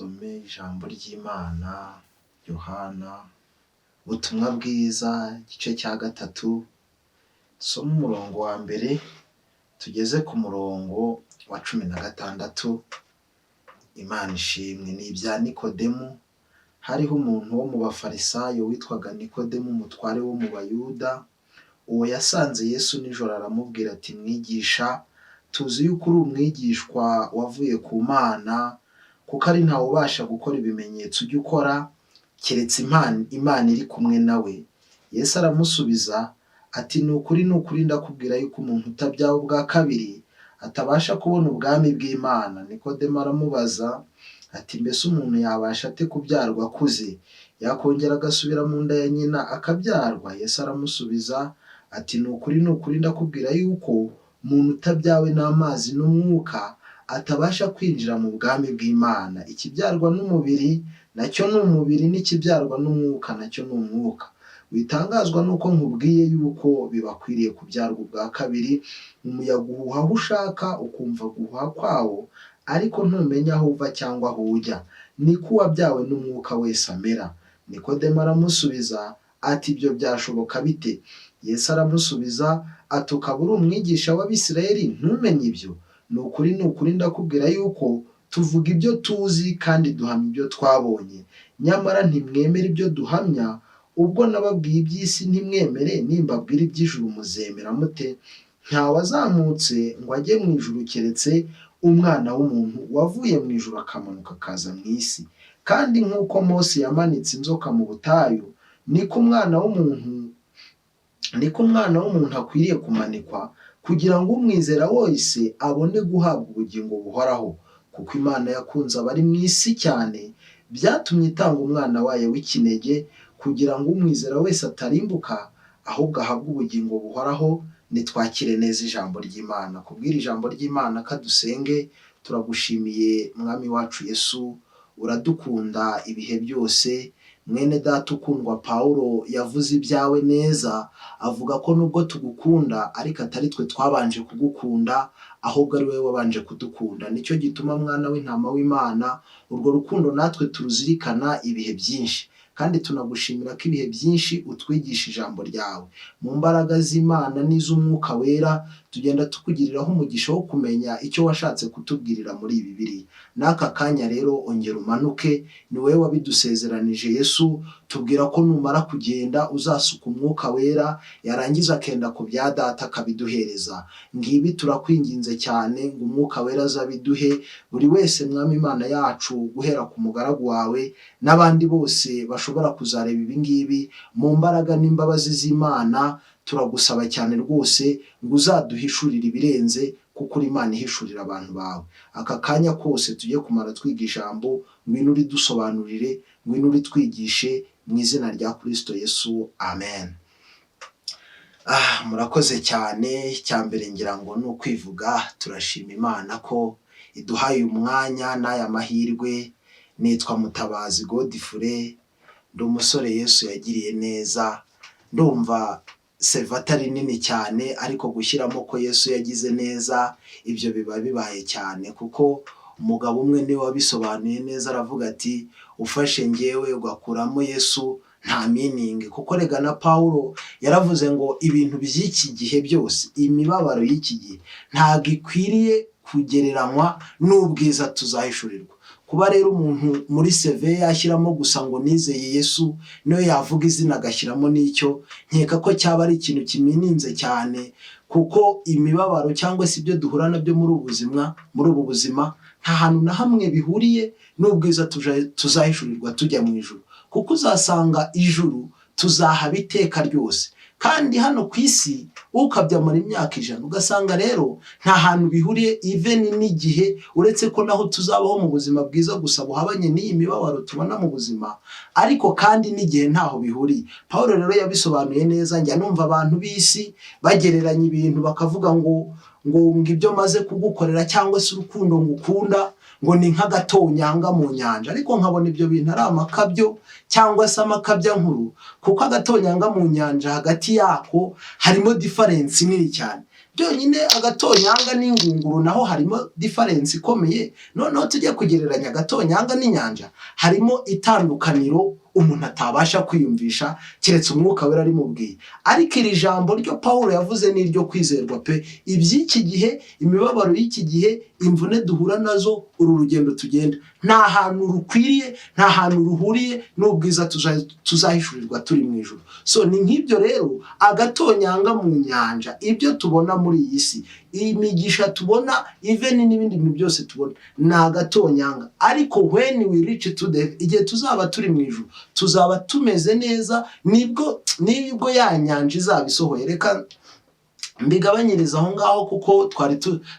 Dusome ijambo ry'Imana, Yohana, ubutumwa bwiza, igice cya 3, dusome umurongo wa 1 tugeze ku murongo wa 16. Imana ishimwe. Ni ibya Nikodemu. Hariho umuntu wo mu Bafarisayo witwaga Nikodemu, umutware wo mu Bayuda. Uwo yasanze Yesu nijoro, aramubwira ati: "Mwigisha, tuzi yuko uri umwigishwa wavuye ku Mana, kuko ari ntawe ubasha gukora ibimenyetso ujya ukora, keretse Imana iri kumwe nawe." Yesu aramusubiza ati: "Ni ukuri, ni ukuri, ndakubwira yuko umuntu utabyawe ubwa kabiri atabasha kubona ubwami bw'Imana." Nikodemu aramubaza ati: "Mbese umuntu yabasha ate kubyarwa akuze? Yakongera agasubira mu nda ya nyina akabyarwa?" Yesu aramusubiza ati: "Ni ukuri, ni ukuri, ndakubwira yuko umuntu utabyawe n'amazi n'umwuka atabasha kwinjira mu bwami bw'Imana. Ikibyarwa n'umubiri nacyo ni umubiri, n'ikibyarwa n'umwuka nacyo ni umwuka. Witangazwa n'uko nkubwiye yuko bibakwiriye kubyarwa ubwa kabiri. Umuyaga uhuha aho ushaka, ukumva guhuha kwawo, ariko ntumenya aho uva cyangwa aho ujya. Niko uwabyawe n'umwuka wese amera." Nikodemu aramusubiza ati: "Ibyo byashoboka bite?" Yesu aramusubiza ati: "Ukaba uri umwigisha w'Abisirayeli, ntumenye ibyo? Ni ukuri, ni ukuri, ndakubwira yuko tuvuga ibyo tuzi kandi duhamya ibyo twabonye, nyamara ntimwemera ibyo duhamya. Ubwo nababwiye iby'isi ntimwemere, nimbabwira iby'ijuru muzemera mute? Ntawazamutse ngo ajye mu ijuru keretse Umwana w'umuntu wavuye mu ijuru akamanuka akaza mu isi. Kandi nk'uko Mose yamanitse inzoka mu butayu, niko Umwana w'umuntu akwiriye kumanikwa, kugira ngo umwizera wese abone guhabwa ubugingo buhoraho. Kuko Imana yakunze abari mu isi cyane, byatumye itanga Umwana wayo w'ikinege, kugira ngo umwizera wese atarimbuka, ahubwo ahabwe ubugingo buhoraho." Nitwakire neza ijambo ry'Imana. Kubwira ijambo ry'Imana, kadusenge. Turagushimiye, Mwami wacu Yesu, uradukunda ibihe byose. Mwene Data ukundwa Pawulo yavuze ibyawe neza, avuga ko nubwo tugukunda ariko atari twe twabanje kugukunda, ahubwo ari wowe wabanje kudukunda. Nicyo gituma, Mwana w'intama w'Imana, urwo rukundo natwe turuzirikana ibihe byinshi, kandi tunagushimira ko ibihe byinshi utwigisha ijambo ryawe. Mu mbaraga z'Imana n'iz'Umwuka Wera, tugenda tukugiriraho umugisha wo kumenya icyo washatse kutubwirira muri Bibiliya. N'aka kanya rero ongera umanuke, ni wowe wabidusezeranije. Yesu, tubwira ko numara kugenda uzasuka Umwuka Wera, yarangiza akenda ku bya Data akabiduhereza. Ngibi turakwinginze cyane ngo Umwuka Wera azabiduhe buri wese. Mwami Imana yacu, guhera ku mugaragu wawe n'abandi bose bashobora kuzareba ibi ngibi, mu mbaraga n'imbabazi z'Imana, turagusaba cyane rwose ngo uzaduhishurire ibirenze, kuko uri Imana ihishurira abantu bawe. Aka kanya kose tujye kumara twiga ijambo, ngwino uridusobanurire, ngwino uritwigishe, mu izina rya Kirisito Yesu, amen. Murakoze cyane. Icya mbere ngira ngo ni ukwivuga. Turashima Imana ko iduhaye uyu mwanya n'aya mahirwe. Nitwa Mutabazi Godfrey, ndi umusore Yesu yagiriye neza. Ndumva CV atari nini cyane, ariko gushyiramo ko Yesu yagize neza, ibyo biba bibaye cyane, kuko umugabo umwe niwe wabisobanuye neza, aravuga ati: "Ufashe ngewe ugakuramo Yesu, nta meaning." Kuko rega na Pawulo yaravuze ngo ibintu by'iki gihe byose, imibabaro y'iki gihe, ntabwo ikwiriye kugereranywa n'ubwiza tuzahishurirwa. Kuba rero umuntu muri CV yashyiramo gusa ngo "Nizeye Yesu", niyo yavuga izina agashyiramo n'icyo, nkeka ko cyaba ari ikintu kimininze cyane, kuko imibabaro cyangwa se ibyo duhura nabyo muri ubu buzima nta hantu na hamwe bihuriye n'ubwiza tuzahishurirwa tujya mu ijuru, kuko uzasanga ijuru tuzahaba iteka ryose, kandi hano ku isi ukabyamara imyaka 100. Ugasanga rero nta hantu bihuriye even n'igihe, uretse ko naho tuzabaho mu buzima bwiza gusa buhabanye n'iyi mibabaro tubona mu buzima, ariko kandi n'igihe ntaho bihuriye. Paul rero yabisobanuye neza. Njya numva abantu b'isi bagereranya ibintu, bakavuga ngo ibyo maze kugukorera cyangwa se urukundo ngukunda ngo ni nk'agatonyanga mu nyanja, ariko nkabona ibyo bintu ari amakabyo cyangwa se amakabya nkuru, kuko agatonyanga mu nyanja, hagati yako harimo différence nini cyane. Byonyine agatonyanga n'ingunguru, naho harimo différence ikomeye. Noneho tujye kugereranya agatonyanga n'inyanja, harimo itandukaniro umuntu atabasha kwiyumvisha keretse Umwuka Wera arimubwiye. Ariko iri jambo ryo Paul yavuze ni iryo kwizerwa pe. Iby'iki gihe, imibabaro y'iki gihe, imvune duhura nazo, uru rugendo tugenda, nta hantu rukwiriye, nta hantu ruhuriye n'ubwiza tuzahishurirwa turi mu ijuru. So ni nk'ibyo rero, agatonyanga mu nyanja, ibyo tubona muri iyi si, imigisha tubona, even n'ibindi bintu byose tubona ni agatonyanga. Ariko when we reach to the, igihe tuzaba turi mu ijuru, tuzaba tumeze neza, nibwo ya nyanja izaba isohoye. Reka mbigabanyiriza aho ngaho, kuko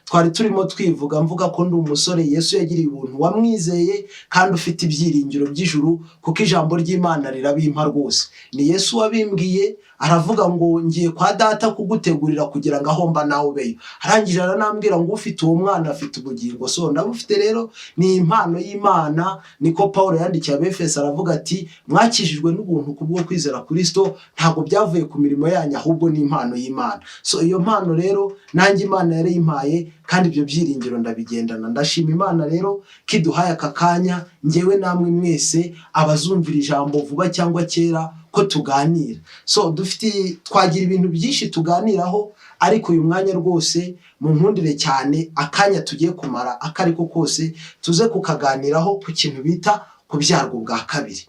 twari turimo twivuga, mvuga ko ndi umusore Yesu yagiriye ubuntu, wamwizeye kandi ufite ibyiringiro by'ijuru, kuko ijambo ry'Imana rirabimpa rwose. Ni Yesu wabimbwiye, aravuga ngo: "Ngiye kwa Data kugutegurira kugira ngo aho mba nawe ubeyo." Arangije aranambwira ngo: "Ufite uwo mwana afite ubugingo." So ndabufite rero, ni impano y'Imana. Niko Paul yandikiye Abefeso, aravuga ati: "Mwakijijwe n'ubuntu kubwo kwizera Kristo, ntabwo byavuye ku mirimo yanyu, ahubwo ni impano y'Imana." So iyo mpano rero nanjye Imana yarayimpaye, kandi ibyo byiringiro ndabigendana. Ndashima Imana rero ko iduhaye aka kanya, ngewe namwe mwese abazumvira ijambo vuba cyangwa kera, ko tuganira. So dufite, twagira ibintu byinshi tuganiraho, ariko uyu mwanya rwose munkundire cyane, akanya tugiye kumara ako ariko kose tuze kukaganiraho ku kintu bita kubyarwa ubwa kabiri.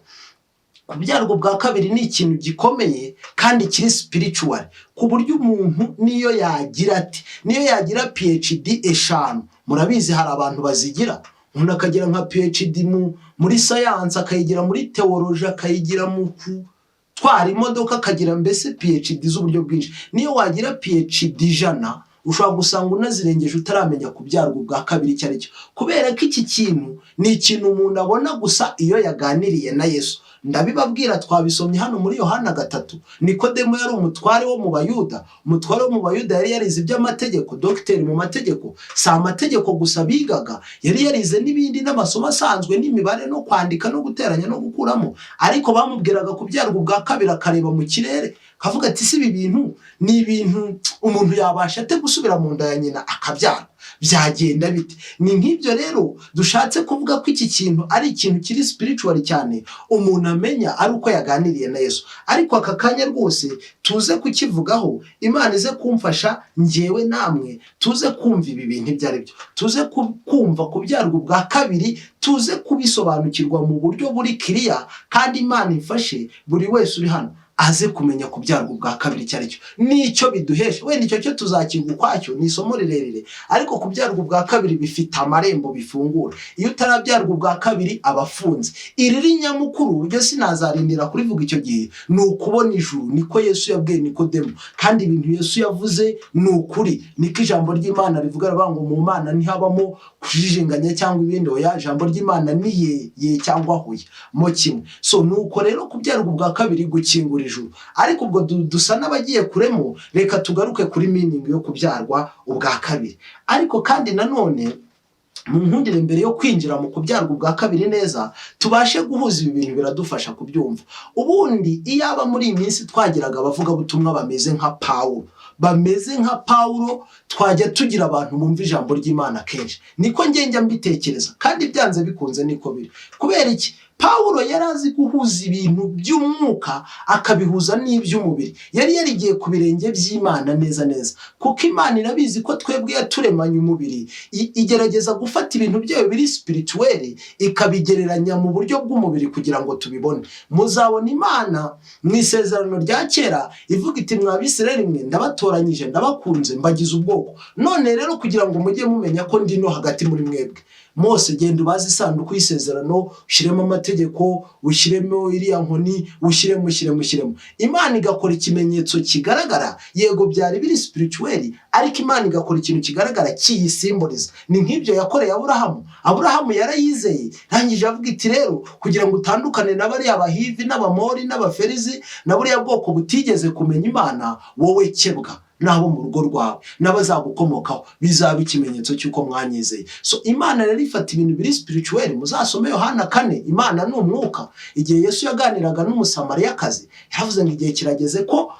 Kubyarwa ubwa kabiri ni ikintu gikomeye kandi kiri spiritual, ku buryo umuntu niyo yagira ati, niyo yagira PhD 5, murabizi hari abantu bazigira, umuntu akagira nka PhD muri science, akayigira muri théologie, akayigira mu gutwara imodoka, akagira mbese PhD z'uburyo bwinshi. Niyo wagira PhD 100, ushobora gusanga unazirengeje utaramenya kubyarwa ubwa kabiri icyo ari cyo, kubera ko iki kintu ni ikintu umuntu abona gusa iyo yaganiriye na Yesu. Ndabibabwira, twabisomye hano muri Yohana 3. Nikodemo yari umutware wo mu Bayuda. Umutware wo mu Bayuda yari yarize iby'amategeko, dogiteri mu mategeko. Si amategeko gusa bigaga, yari yarize n'ibindi, n'amasomo asanzwe, n'imibare, no kwandika, no guteranya, no gukuramo. Ariko bamubwiraga kubyarwa ubwa kabiri, akareba mu kirere akavuga ati: "Si ibi bintu ni ibintu umuntu yabasha ate gusubira mu nda ya nyina akabyarwa? Byagenda bite?" Ni nk'ibyo rero dushatse kuvuga, ko iki kintu ari ikintu kiri spiritual cyane, umuntu amenya ari uko yaganiriye na Yesu. Ariko aka kanya rwose tuze kukivugaho, Imana ize kumfasha ngewe namwe, tuze kumva ibi bintu ibyo ari byo, tuze kumva kubyarwa ubwa kabiri, tuze kubisobanukirwa mu buryo buri kiriya. Kandi Imana ifashe buri wese uri hano aze kumenya kubyarwa ubwa kabiri icyo ari cyo n'icyo biduhesha. Wenda icyo cyo tuzakirwa ukwacyo, ni isomo rirerire. Ariko kubyarwa ubwa kabiri bifite amarembo bifungura. Iyo utarabyarwa ubwa kabiri aba afunze. Iriri nyamukuru ryo sinazarindira kurivuga icyo gihe, ni ukubona ijuru. Niko Yesu yabwiye Nikodemo, kandi ibintu Yesu yavuze ni ukuri. Niko ijambo ry'Imana rivuga, rivuga ngo mu Mana ntihabamo kujijinganya cyangwa ibindi. Oya, ijambo ry'Imana ni ye, ye cyangwa hoya mo kimwe. So nuko rero kubyarwa ubwa kabiri gukingura ijuru. Ariko ubwo dusa n'abagiye kuremo, reka tugaruke kuri meaning yo kubyarwa ubwa kabiri. Ariko kandi nanone mu nkundire, mbere yo kwinjira mu kubyarwa ubwa kabiri neza, tubashe guhuza ibi bintu, biradufasha kubyumva. Ubundi iyaba muri iyi minsi twagiraga abavugabutumwa bameze nka Pawulo, bameze nka Pawulo, twajya tugira abantu bumva ijambo ry'Imana kenshi. Niko njya mbitekereza, kandi byanze bikunze niko biri. Kubera iki? Pawulo yari azi guhuza ibintu by'umwuka akabihuza n'iby'umubiri. Yari yarigiye ku birenge by'Imana neza neza, kuko Imana irabizi ko twebwe yaturemanye umubiri, igerageza gufata ibintu byayo biri spirituel ikabigereranya mu buryo bw'umubiri kugira ngo tubibone. Muzabona Imana mu Isezerano rya Kera ivuga iti: "Mwa Bisirayeli mwe, ndabatoranyije, ndabakunze, mbagize ubwoko. None rero kugira ngo mujye mumenya ko ndi no hagati muri mwebwe, Mose, genda ubaze isanduku y'isezerano, ushyiremo amategeko, ushyiremo iriya nkoni, ushyiremo, ushyiremo, ushyiremo." Imana igakora ikimenyetso kigaragara. Yego, byari biri spirituel, ariko Imana igakora ikintu kigaragara kiyisimboliza. Ni nk'ibyo yakoreye Aburahamu. Aburahamu yarayizeye, rangije avuga iti: "Rero kugira ngo utandukane na bariya Bahivi n'Abamori n'Abaferizi na buriya bwoko butigeze kumenya Imana, wowe kebwa n'abo mu rugo rwawe n'abazagukomokaho, bizaba ikimenyetso cy'uko mwanyizeye." So Imana rero ifata ibintu biri spirituel. Muzasome Yohana 4, Imana ni umwuka. Igihe Yesu yaganiraga n'Umusamariyakazi, yaravuze ngo igihe kirageze ko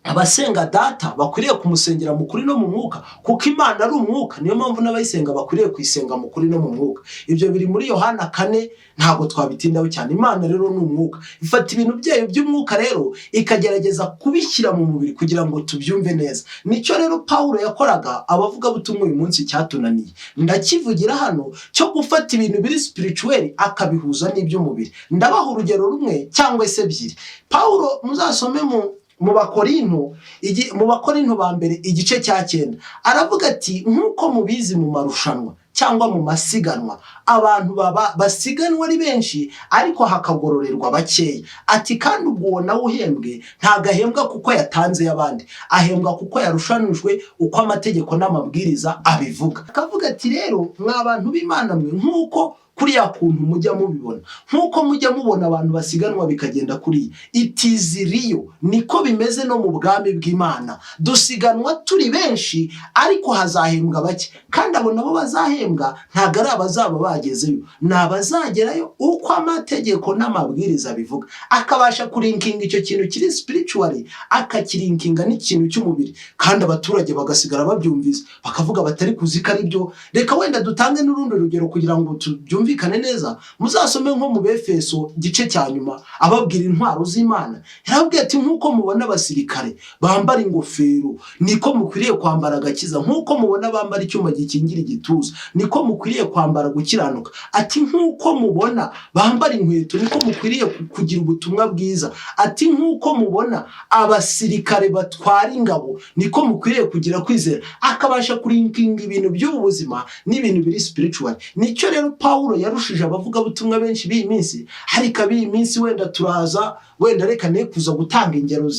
Abasenga Data bakwiriye kumusengera mu kuri no mu mwuka, kuko Imana ari umwuka, niyo mpamvu n'abayisenga bakwiriye kuyisenga mu kuri no mu mwuka. Ibyo biri muri Yohana 4, ntabwo twabitindaho cyane. Imana rero ni umwuka, ifata ibintu byayo by'umwuka rero ikagerageza kubishyira mu mubiri kugira ngo tubyumve neza. Nicyo rero Pawulo yakoraga. Abavugabutumwa uyu munsi cyatunaniye, ndakivugira hano, cyo gufata ibintu biri spirituel akabihuza n'iby'umubiri. Ndabaha urugero rumwe cyangwa se ebyiri. Pawulo muzasome mu Bakorinto ba mbere igice cya 9, aravuga ati: "Nk'uko mubizi, mu marushanwa cyangwa mu masiganwa abantu baba basiganwa ari benshi, ariko hakagororerwa bakeya." Ati: "Kandi ubwo uwo nawe uhembwe ntabwo ahembwa kuko yatanze y'abandi, ahembwa kuko yarushanijwe uko amategeko n'amabwiriza abivuga." Akavuga ati: "Rero mwa bantu b'Imana mwe, nk'uko kuriya kuntu mujya mubibona, nk'uko mujya mubona abantu basiganwa bikagenda kuriya, itiziriyo niko bimeze no mu bwami bw'Imana. Dusiganwa turi benshi, ariko hazahembwa bake. Kandi abo nabo bazahembwa ntabwo ari abazaba bagezeyo, ni abazagerayo uko amategeko n'amabwiriza bivuga." Akabasha kulinkinga icyo kintu kiri spiritual, akakilinkinga n'ikintu cy'umubiri, kandi abaturage bagasigara babyumvise, bakavuga batari kuzi ko ari byo. Reka wenda dutange n'urundi rugero kugira ngo tubyumvikane neza. Muzasome nko mu Befeso igice cya nyuma, ababwira intwaro z'Imana. Yarababwiye ati: "Nk'uko mubona abasirikare bambara ingofero, niko mukwiriye kwambara agakiza. Nk'uko mubona bambara icyuma gikingira igituza, niko mukwiriye kwambara gukiranuka." Ati: "Nk'uko mubona bambara inkweto, niko mukwiriye kugira ubutumwa bwiza." Ati: "Nk'uko mubona abasirikare batwara ingabo, niko mukwiriye kugira kwizera." Akabasha kulinkinga ibintu by'ubu buzima n'ibintu biri spiritual. Nicyo rero Pawulo yarushije abavugabutumwa benshi b'iyi minsi. Ariko ab'iyi minsi wenda turaza, wenda reka ne kuza gutanga ingero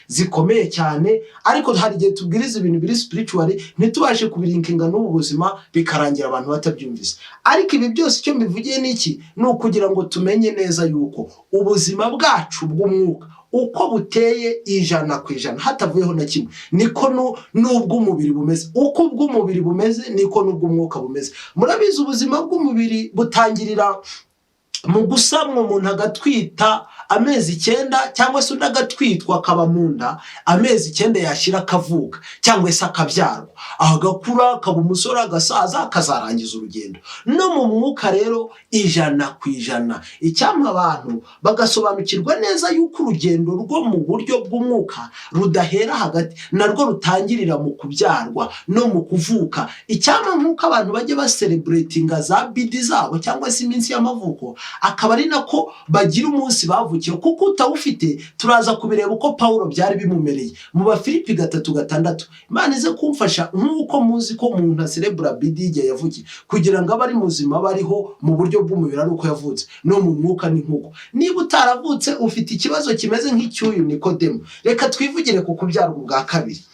zikomeye cyane, ariko hari igihe tubwiriza ibintu biri spiritual ntitubashe kubilinkinga n'ubu buzima, bikarangira abantu batabyumvise. Ariko ibi byose icyo mbivugiye ni iki? Ni ukugira ngo tumenye neza yuko ubuzima bwacu bw'umwuka uko buteye 100% hatavuyeho na kimwe, niko n'ubw'umubiri bumeze. Uko ubw'umubiri bumeze, niko n'ubw'umwuka bumeze. Murabizi, ubuzima bw'umubiri butangirira mu gusamwa, umuntu agatwita amezi 9, cyangwa se undi agatwitwa akaba mu nda amezi 9, yashyira akavuka cyangwa se akabyarwa, agakura akaba umusore, agasaza, akazarangiza urugendo. No mu mwuka rero 100%. Icyampa abantu bagasobanukirwa neza yuko urugendo rwo mu buryo bw'umwuka rudahera hagati, narwo rutangirira mu kubyarwa no mu kuvuka. Icyampa nk'uko abantu bajya bacelebratinga za birthday zabo cyangwa se iminsi y'amavuko, akaba ari nako bagira umunsi bavukiye, kuko utawufite turaza kubireba uko Pawulo byari bimumereye mu Bafilipi 3:6. Imana ize kumfasha. Nk'uko muzi ko umuntu acelebra birthday igihe yavukiye kugira ngo abe ari muzima, abe ariho mu buryo bw'umubiri ari uko yavutse, no mu mwuka ni nk'uko. Niba utaravutse, ufite ikibazo kimeze nk'icy'uyu Nikodemu. Reka twivugire ku kubyarwa ubwa kabiri.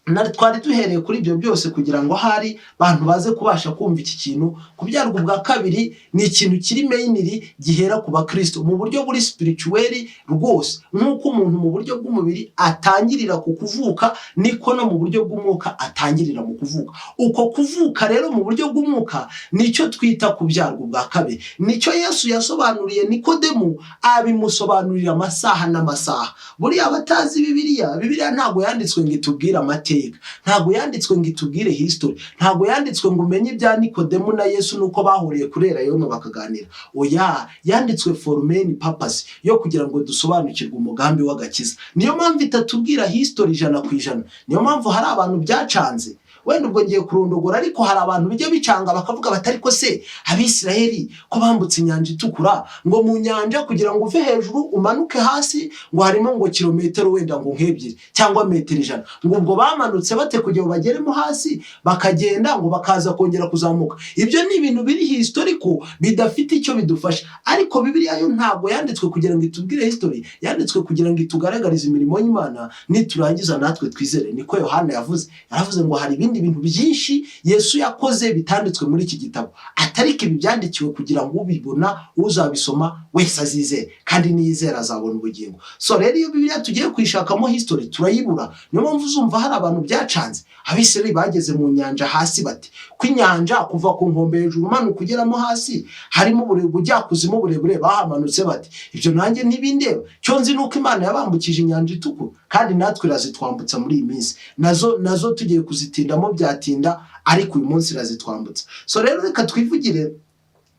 Na twari duhereye kuri ibyo byose kugira ngo hari bantu baze kubasha kumva iki kintu. Kubyarwa ubwa kabiri ni ikintu kiri mainly gihera ku bakristo mu buryo buri spirituel rwose. Nk'uko umuntu mu buryo bw'umubiri atangirira ku kuvuka, niko no mu buryo bw'umwuka atangirira mu kuvuka. Uko kuvuka rero mu buryo bw'umwuka nicyo twita kubyarwa ubwa kabiri. Nicyo Yesu yasobanuriye Nikodemu, abimusobanurira amasaha n'amasaha. Buriya abatazi Bibiliya, Bibiliya ntabwo yanditswe ngo itubwire amateka, ntabwo yanditswe ngo itubwire history, ntabwo yanditswe ngo umenye ibya Nikodemu na Yesu nuko bahuriye kuri Elayono bakaganira. Oya, yanditswe for main purpose yo kugira ngo dusobanukirwe umugambi w'agakiza. Niyo mpamvu itatubwira history 100%. Niyo mpamvu hari abantu byacanze. Wenda ubwo ngiye kurondogora, ariko hari abantu bijya bicanga bakavuga bati: "Ariko se Abisiraheli ko bambutse Inyanja Itukura, ngo mu nyanja kugira ngo uve hejuru umanuke hasi ngo harimo ngo kilometero wenda ngo nk'ebyiri cyangwa metero 100, ngo ubwo bamanutse bate kugira ngo bageremo hasi, bakagenda ngo bakaza kongera kuzamuka?" Ibyo ni ibintu biri historical bidafite icyo bidufasha. Ariko Bibiliya yo ntabwo yanditswe kugira ngo itubwire history, yanditswe kugira ngo itugaragarize imirimo y'Imana, niturangiza natwe twizere. Niko Yohana yavuze. Yaravuze ngo hari ibindi bintu byinshi Yesu yakoze bitanditswe muri iki gitabo, atariko ibi byandikiwe kugira ngo ubibona, uzabisoma wese azizere, kandi niyizera azabona ubugingo. So rero iyo Bibiliya tugiye kuyishakamo history turayibura. Niyo mpamvu uzumva hari abantu byacanze: Abisirayeli bageze mu nyanja hasi bate, ko inyanja kuva ku nkombe hejuru umanuka ugeramo hasi harimo uburebure, bujyakuzimu burebure, bahamanutse bate? Ibyo nanjye ntibindeba. Cyo nzi nuko Imana yabambukije Inyanja Itukura. Kandi natwe irazitwambutsa muri iyi minsi. Nazo tugiye kuzitindamo byatinda, ariko uyu munsi irazitwambutsa. So rero reka twivugire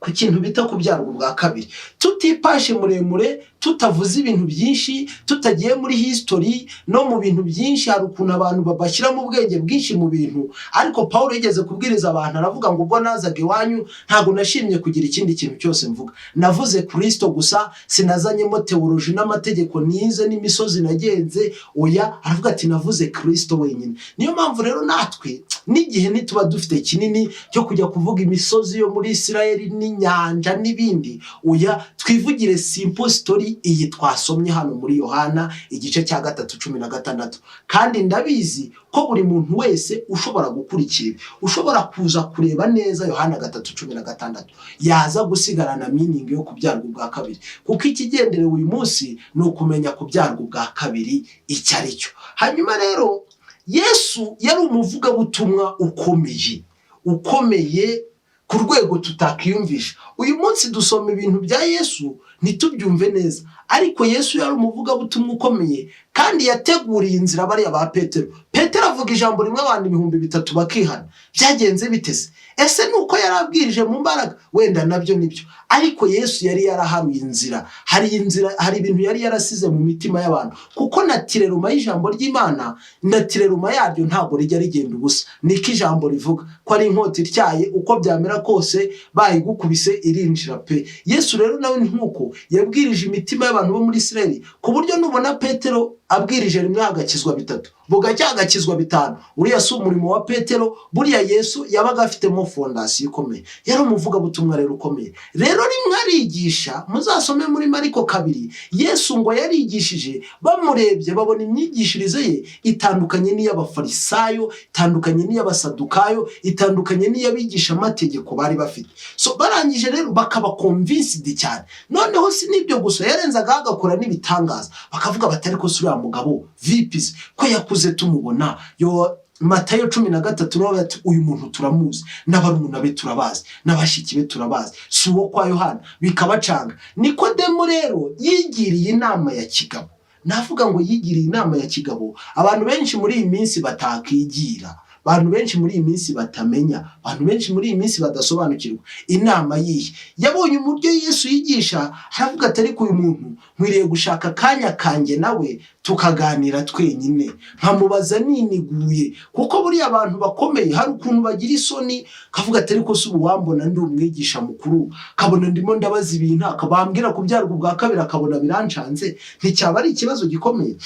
ku kintu bita kubyarwa ubwa kabiri, tutipashe muremure, tutavuze ibintu byinshi, tutagiye muri history no mu bintu byinshi. Hari ukuntu abantu bashyiramo ubwenge bwinshi mu bintu, ariko Paul yigeze kubwiriza abantu aravuga ngo: "Ubwo nazaga iwanyu ntabwo nashimye kugira ikindi kintu cyose mvuga, navuze Kristo gusa, sinazanyemo théologie n'amategeko nize n'imisozi nagenze, oya." Aravuga ati: "Navuze Kristo wenyine." Niyo mpamvu rero natwe n'igihe nituba dufite kinini cyo kujya kuvuga imisozi yo muri Isirayeli n'inyanja n'ibindi, oya, twivugire simple story iyi twasomye hano muri Yohana igice cya 3 16. Kandi ndabizi ko buri muntu wese ushobora gukurikira ibi, ushobora kuza kureba neza Yohana 3:16, yaza gusigarana meaning yo kubyarwa ubwa kabiri, kuko ikigenderewe uyu munsi ni ukumenya kubyarwa ubwa kabiri icyo ari cyo. Hanyuma rero Yesu yari umuvugabutumwa ukomeye, ukomeye ku rwego tutakiyumvisha. Uyu munsi dusoma ibintu bya Yesu ntitubyumve neza, ariko Yesu yari umuvugabutumwa ukomeye kandi yateguriye inzira bariya ba Petero. Petero avuga ijambo rimwe, abantu 3000 bakihana. Byagenze bitese? Ese ni uko yari abwirije mu mbaraga? Wenda nabyo nibyo, ariko Yesu yari yaraharuye inzira. Hari inzira, hari ibintu yari yarasize mu mitima y'abantu, kuko naturellement y'ijambo ry'Imana, naturellement yaryo ntabwo rijya rigenda ubusa. Niko ijambo rivuga ko ari inkota ityaye, uko byamera kose bayigukubise irinjira pe. Yesu rero nawe nk'uko yabwirije imitima y'abantu bo muri Isirayeli, ku buryo nubona Petero abwirije rimwe hagakizwa bitatu, bugacya hagakizwa bitanu, uriya si umurimo wa Petero. Buriya Yesu yabaga afitemo fondation ikomeye. Yari umuvugabutumwa rero ukomeye. Rero rimwe arigisha, muzasome muri Mariko 2, Yesu ngo yarigishije, bamurebye babona imyigishirize ye itandukanye n'iy'Abafarisayo, itandukanye n'iy'Abasadukayo, itandukanye n'iy'abigishamategeko bari bafite. So barangije rero bakaba convinced cyane. Noneho si n'ibyo gusa, yarenzagaho agakora n'ibitangaza, bakavuga bati: "Ariko si uriya mugabo vipisi ko yakuze tumubona?" Yo Matayo 13 nawe bati: "Uyu muntu turamuzi, n'abarumuna be turabazi, n'abashiki be turabazi, si uwo kwa Yohana?" Bikabacanga. Nikodemu rero yigiriye inama ya kigabo. Navuga ngo yigiriye inama ya kigabo abantu benshi muri iyi minsi batakigira, abantu benshi muri iyi minsi batamenya, abantu benshi muri iyi minsi badasobanukirwa. Inama yihe? Yabonye uburyo Yesu yigisha, aravuga ati: "Ariko uyu muntu nkwiriye gushaka akanya kanjye nawe tukaganira twenyine, nkamubaza niniguye." Kuko buriya abantu bakomeye hari ukuntu bagira isoni, kavuga ati: "Ariko si ubu wambona ndi umwigisha mukuru, kabona ndimo ndabaza ibintu, akabambwira kubyarwa ubwa kabiri, akabona birancanze, nticyaba ari ikibazo gikomeye?"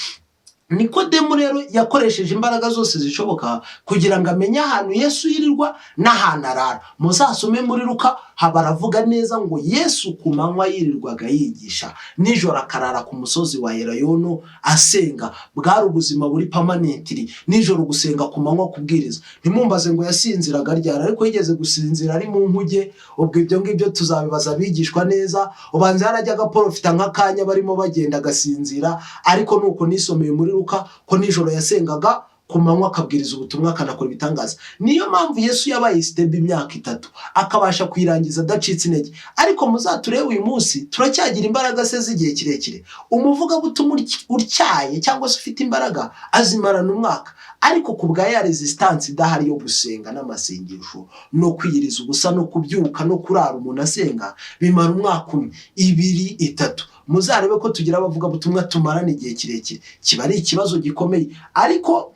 Nikodemu rero yakoresheje imbaraga zose zishoboka kugira ngo amenye ahantu Yesu yirirwa n'ahantu arara. Muzasome muri Luka, baravuga neza ngo Yesu ku manywa yirirwaga yigisha, nijoro akarara ku musozi wa Elayono asenga. Bwari ubuzima buri permanently, nijoro gusenga, ku manywa kubwiriza. Ntimumbaze ngo yasinziraga ryari, ariko yigeze gusinzira ari mu nkuge. Ubwo ibyo ngibyo tuzabibaza abigishwa neza. Ubanza yarajyaga aporofita nk'akanya barimo bagenda agasinzira, ariko nuko nisomeye muri Luka ko nijoro yasengaga, ku manywa akabwiriza ubutumwa, akanakora ibitangaza. Niyo mpamvu Yesu yabaye stable imyaka 3, akabasha kuyirangiza adacitse intege. Ariko muzaturebe uyu munsi, turacyagira imbaraga se z'igihe kirekire? Umuvugabutumwa utyaye cyangwa se ufite imbaraga azimarana umwaka, ariko ku bwa ya resistance idahari yo gusenga n'amasengesho no kwiyiriza ubusa no kubyuka no kurara umuntu asenga, bimara umwaka umwe, 2, 3. Muzarebe ko tugira abavugabutumwa tumarana igihe kirekire, kiba ari ikibazo gikomeye. Ariko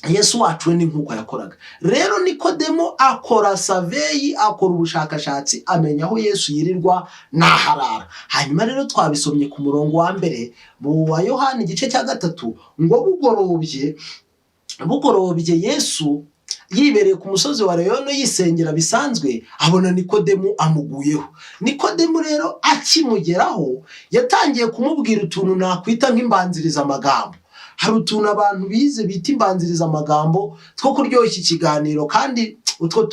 Yesu wacu we ni nk'uko yakoraga. Rero Nikodemo akora survey, akora ubushakashatsi, amenya aho Yesu yirirwa n'aharara. Hanyuma rero twabisomye ku murongo wa mbere mu wa Yohani igice cya 3, ngo bugorobye, bugorobye, Yesu yibereye ku musozi wa Elayono yisengera bisanzwe, abona Nikodemu amuguyeho. Nikodemu rero akimugeraho yatangiye kumubwira utuntu nakwita nk'imbanzirizamagambo. Hari utuntu abantu bize bita imbanzirizamagambo two kuryoshya ikiganiro, kandi utwo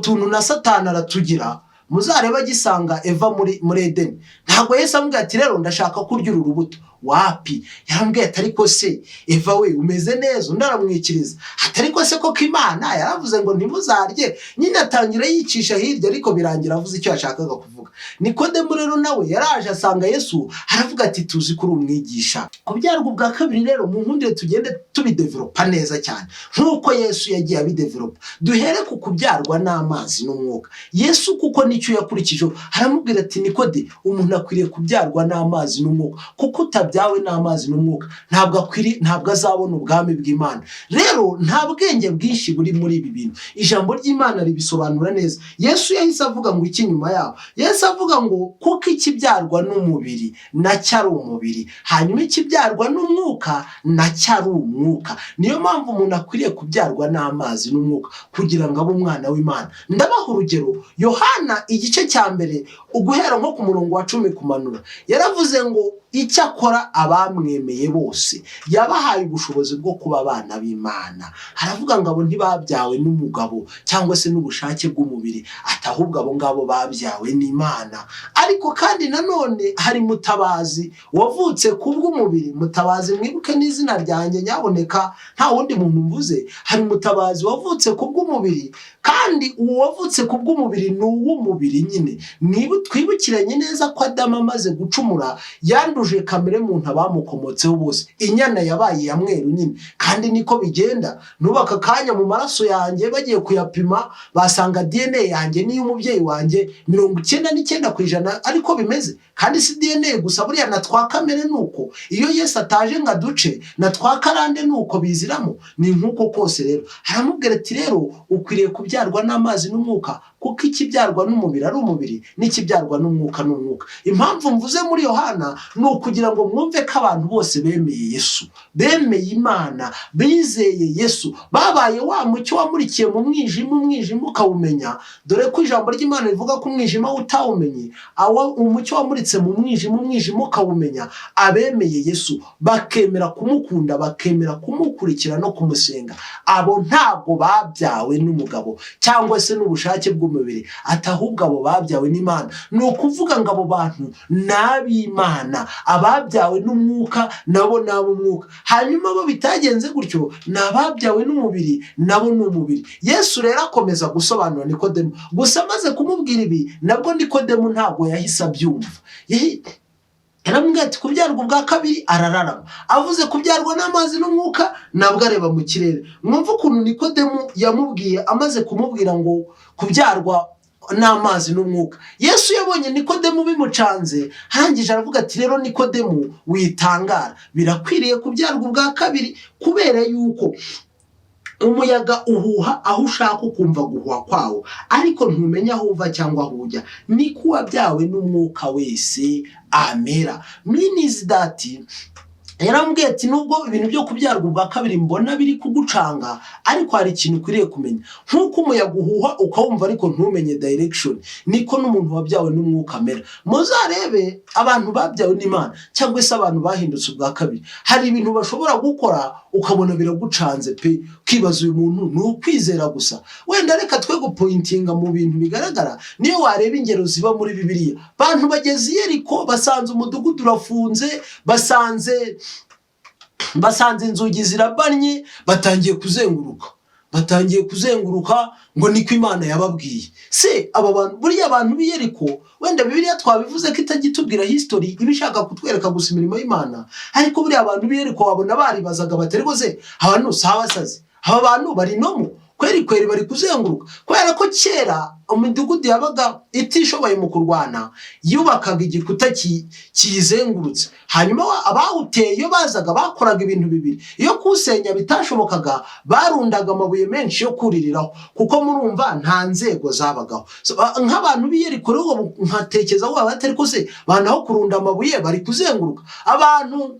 tuntu na Satani aratugira. Muzarebe agisanga Eva muri Edeni, ntabwo Yesu amubwira ati: "Rero ndashaka kurya uru rubuto." Wapi, yarambwiye ati ariko se Eva we, umeze neza? Undi aramwikiriza ati ariko se koko Imana yaravuze ngo ntimuzarye? Nyine atangira yicisha hirya, ariko birangira avuze icyo yashakaga kuvuga. Nikodemu rero nawe yaraje asanga Yesu, aravuga ati tuzi ko uri umwigisha. Kubyarwa ubwa kabiri rero, mu nkundire tugende tubidevelopa neza cyane nk'uko Yesu yagiye abidevelopa. Duhere ku kubyarwa n'amazi n'umwuka. Yesu kuko nicyo yakurikijeho, aramubwira ati Nikode, umuntu akwiriye kubyarwa n'amazi n'umwuka, kuko utabyawe n'amazi n'umwuka ntabwo akwiriye, ntabwo azabona ubwami bw'Imana. Rero nta bwenge bwinshi buri muri ibi bintu, ijambo ry'Imana ribisobanura neza. Yesu yahise avuga ngo iki nyuma yaho? Yesu avuga ngo kuko ikibyarwa n'umubiri nacyo ari umubiri, hanyuma ikibyarwa n'umwuka nacyo ari umwuka. Niyo mpamvu umuntu akwiriye kubyarwa n'amazi n'umwuka kugira ngo abe umwana w'Imana. Ndabaha urugero, Yohana igice cya 1, uguhera nko ku murongo wa 10 kumanura, yaravuze ngo icyakora abamwemeye bose yabahaye ubushobozi bwo kuba abana b'Imana. Haravuga ngo abo ntibabyawe n'umugabo cyangwa se n'ubushake bw'umubiri, ati ahubwo abo ngabo babyawe n'Imana. Ariko kandi nanone hari Mutabazi wavutse ku bw'umubiri. Mutabazi, mwibuke n'izina ryanjye nyaboneka, nta wundi muntu mvuze. Hari Mutabazi wavutse ku bw'umubiri, kandi uwo wavutse ku bw'umubiri ni uw'umubiri nyine. Twibukiranye neza ko Adamu amaze gucumura yanduje kamere muntu, abamukomotseho bose inyana yabaye iya mweru nyine. Kandi niko bigenda nubaka akanya mu maraso yanjye, bagiye kuyapima basanga DNA yanjye n'iy'umubyeyi wanjye 99% ariko bimeze. Kandi si DNA gusa, buriya na twa kamere ni uko. Iyo Yesu ataje ngo aduce na twa karande ni uko biziramo, ni nk'uko kose. Rero aramubwira ati rero ukwiriye kubyarwa n'amazi n'umwuka, kuko ikibyarwa n'umubiri ari umubiri, n'ikibyarwa n'umwuka n'umwuka. Impamvu mvuze muri Yohana ni ukugira ngo mwumve ko abantu bose bemeye Yesu, bemeye Imana, bizeye Yesu, babaye wa mucyo wamurikiye mu mwijima, umwijima ukawumenya. Dore ko ijambo ry'Imana rivuga ko umwijima utawumenye, awo umucyo wamuritse mu mwijima, umwijima ukawumenya. Abemeye Yesu, bakemera kumukunda, bakemera kumukurikira no kumusenga, abo ntabwo babyawe n'umugabo cyangwa se n'ubushake bw'umubiri, ati ahubwo abo babyawe n'Imana. Ni ukuvuga ngo abo bantu ni ab'Imana. Ababyawe n'umwuka nabo ni ab'umwuka. Hanyuma bo bitagenze gutyo ni ababyawe n'umubiri, nabo ni umubiri. Yesu rero akomeza gusobanura Nikodemu. Gusa amaze kumubwira ibi, nabwo Nikodemu ntabwo yahise abyumva. Yaramubwiye ati kubyarwa ubwa kabiri, arararama. Avuze kubyarwa n'amazi n'umwuka, nabwo areba mu kirere. Mwumve ukuntu Nikodemu yamubwiye. Amaze kumubwira ngo kubyarwa n'amazi n'umwuka, Yesu yabonye Nikodemu bimucanze, arangije aravuga ati rero Nikodemu, witangara, birakwiriye kubyarwa ubwa kabiri, kubera yuko umuyaga uhuha aho ushaka, ukumva guhuha kwawo, ariko ntumenya aho uva cyangwa aho ujya, niko uwabyawe n'umwuka wese amera. Means that yaramubwiye ati nubwo ibintu byo kubyarwa ubwa kabiri mbona biri kugucanga, ariko hari ikintu ukwiriye kumenya: nk'uko umuyaga uhuha ukawumva ariko ntumenye direction, niko n'umuntu wabyawe n'umwuka amera. Muzarebe abantu babyawe n'Imana cyangwa se abantu bahindutse ubwa kabiri, hari ibintu bashobora gukora ukabona biragucanze pe, ukibaza uyu muntu ni ukwizera gusa. Wenda reka twe gupointinga mu bintu bigaragara, niyo wareba ingero ziba muri Bibiliya. Bantu bageze i Yeriko, basanze umudugudu urafunze, basanze inzugi zirabannye, batangiye kuzenguruka ngo niko Imana yababwiye. Se aba bantu, buriya abantu b'i Yeriko, wenda Bibiliya twabivuze ko itajya itubwira history, iba ishaka kutwereka gusa imirimo y'Imana, ariko buriya abantu b'i Yeriko wabona baribazaga bati ariko se abantu si abasazi? Aba bantu bari nomo kweri kweri, bari kuzenguruka? Kubera ko kera imidugudu yabaga itishoboye mu kurwana, yubakaga igikuta kiyizengurutse. Hanyuma abawuteye iyo bazaga bakoraga ibintu bibiri: iyo kuwusenya bitashobokaga, barundaga amabuye menshi yo kuririraho, kuko murumva nta nzego zabagaho. So, nk'abantu b'i Yeriko rero nkatekereza ko batari ko se bantu aho kurunda amabuye bari kuzenguruka. Abantu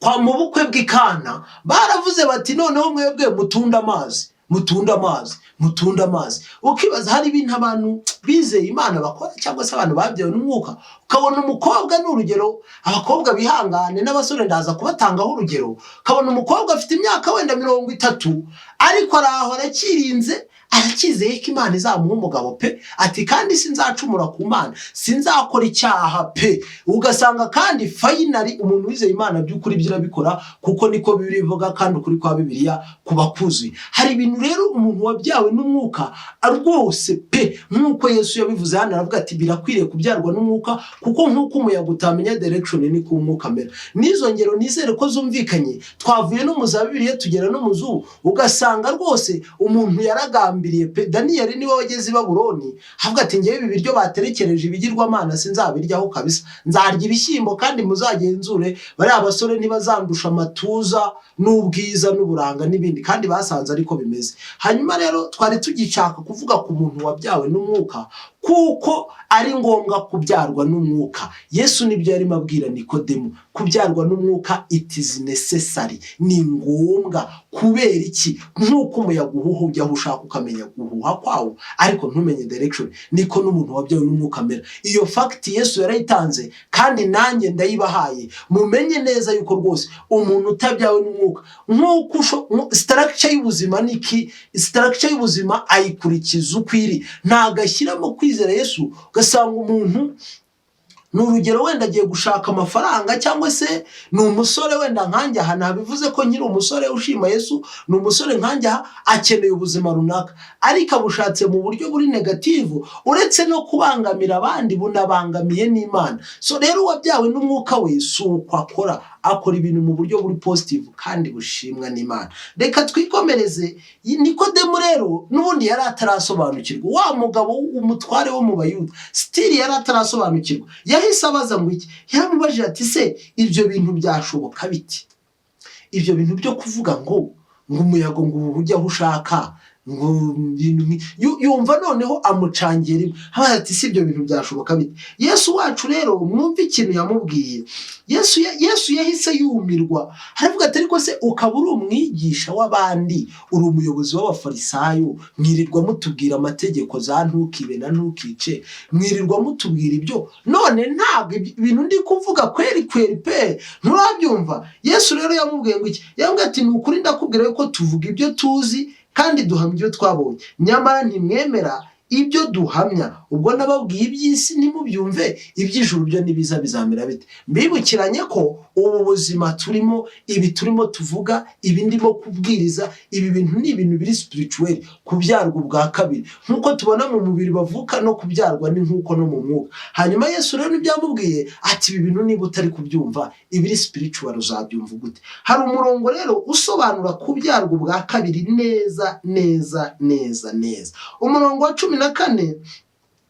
kwa mu bukwe bw'i Kana baravuze bati noneho mwebwe mutunde amazi, mutunde amazi, mutunde amazi. Ukibaza, hari ibintu abantu bizeye Imana bakora cyangwa se abantu babyawe n'umwuka. Ukabona umukobwa, ni urugero, abakobwa bihangane n'abasore ndaza kubatangaho urugero, ukabona umukobwa afite imyaka wenda 30, ariko araho arakirinze. Aracyizeye ko Imana izamuha umugabo pe. Ati: "Kandi sinzacumura ku Mana, sinzakora icyaha pe." Ugasanga kandi finally umuntu wizeye Imana by'ukuri ibyo irabikora, kuko niko Bibiliya ivuga, kandi ukuri kwa Bibiliya kuba kuzuye. Hari ibintu rero umuntu wabyawe n'umwuka rwose pe, nk'uko Yesu yabivuze hano, aravuga ati: "Birakwiriye kubyarwa n'umwuka, kuko nk'uko umuyaga utamenya direction, niko umwuka amera." N'izo ngero nizere ko zumvikanye. Twavuye no mu za Bibiliya, tugera no mu zubu, ugasanga rwose umuntu yaragambiriye pe. Daniyeli niwe wageze i Babuloni avuga ati: "Ngewe ibi biryo baterekereje ibigirwamana sinzabiryaho kabisa, nzarya ibishyimbo, kandi muzagenzure bariya basore ntibazandusha amatuza n'ubwiza n'uburanga n'ibindi." Kandi basanze ariko bimeze. Hanyuma rero twari tugishaka kuvuga ku muntu wabyawe n'umwuka, kuko ari ngombwa kubyarwa n'umwuka. Yesu nibyo yarimo abwira Nikodemu: kubyarwa n'umwuka, it is necessary, ni ngombwa. Kubera iki? Nk'uko umuyaga uhuha ujya aho ushaka, ukamenya guhuha kwawo ariko ntumenye direction, niko n'umuntu wabyawe n'umwuka amera. Iyo fact Yesu yarayitanze, kandi nanjye ndayibahaye. Mumenye neza yuko rwose umuntu utabyawe n'umwuka, nk'uko structure y'ubuzima niki, structure y'ubuzima ayikurikiza uko iri, ntabwo ashyiramo kwizera Yesu. Ugasanga umuntu, ni urugero, wenda agiye gushaka amafaranga, cyangwa se ni umusore wenda nkanjye aha, ntabivuze ko nkiri umusore ushima Yesu, ni umusore nkanjye aha, akeneye ubuzima runaka, ariko abushatse mu buryo buri negative. Uretse no kubangamira abandi, bunabangamiye n'Imana. So rero uwabyawe n'umwuka we si uko akora, akora ibintu mu buryo buri positive kandi bushimwa n'Imana. Reka twikomereze. Nikodemu rero n'ubundi yari atarasobanukirwa, wa mugabo umutware wo mu Bayuda, still yari atarasobanukirwa. Yahise abaza ngo iki? Yaramubajije ati: "Se ibyo bintu byashoboka biti? Ibyo bintu byo kuvuga ngo umuyaga ngo ujye aho ushaka, ngo ibintu yumva noneho amucangira rimwe, abaza ati: 'Si ibyo bintu byashoboka bite?'" Yesu wacu rero, mwumve ikintu yamubwiye. Yesu yahise yumirwa, aravuga ati: "Ariko se ukaba uri umwigisha w'abandi, uri umuyobozi w'Abafarisayo, mwirirwa mutubwira amategeko za ntukibe na ntukice, mwirirwa mutubwira ibyo, none ntabwo ibintu ndi kuvuga kweri kweri pe nturabyumva?" Yesu rero yamubwiye ngo iki? Yamubwiye ati: "Ni ukuri ndakubwira yuko tuvuga ibyo tuzi kandi duhamya ibyo twabonye, nyamara ntimwemera ibyo duhamya. Ubwo nababwiye iby'isi ntimubyumve, iby'ijuru byo nibiza bizamera bite?" Mbibukiranye ko ubu buzima turimo, ibi turimo tuvuga, ibi ndimo kubwiriza, ibi bintu ni ibintu biri spirituel. Kubyarwa ubwa kabiri, nk'uko tubona mu mubiri bavuka, no kubyarwa ni nk'uko no mu mwuka. Hanyuma Yesu rero nibyo yamubwiye ati: "Ibi bintu niba utari kubyumva, ibiri spirituel uzabyumva gute?" Hari umurongo rero usobanura kubyarwa ubwa kabiri neza neza neza neza, umurongo wa 14.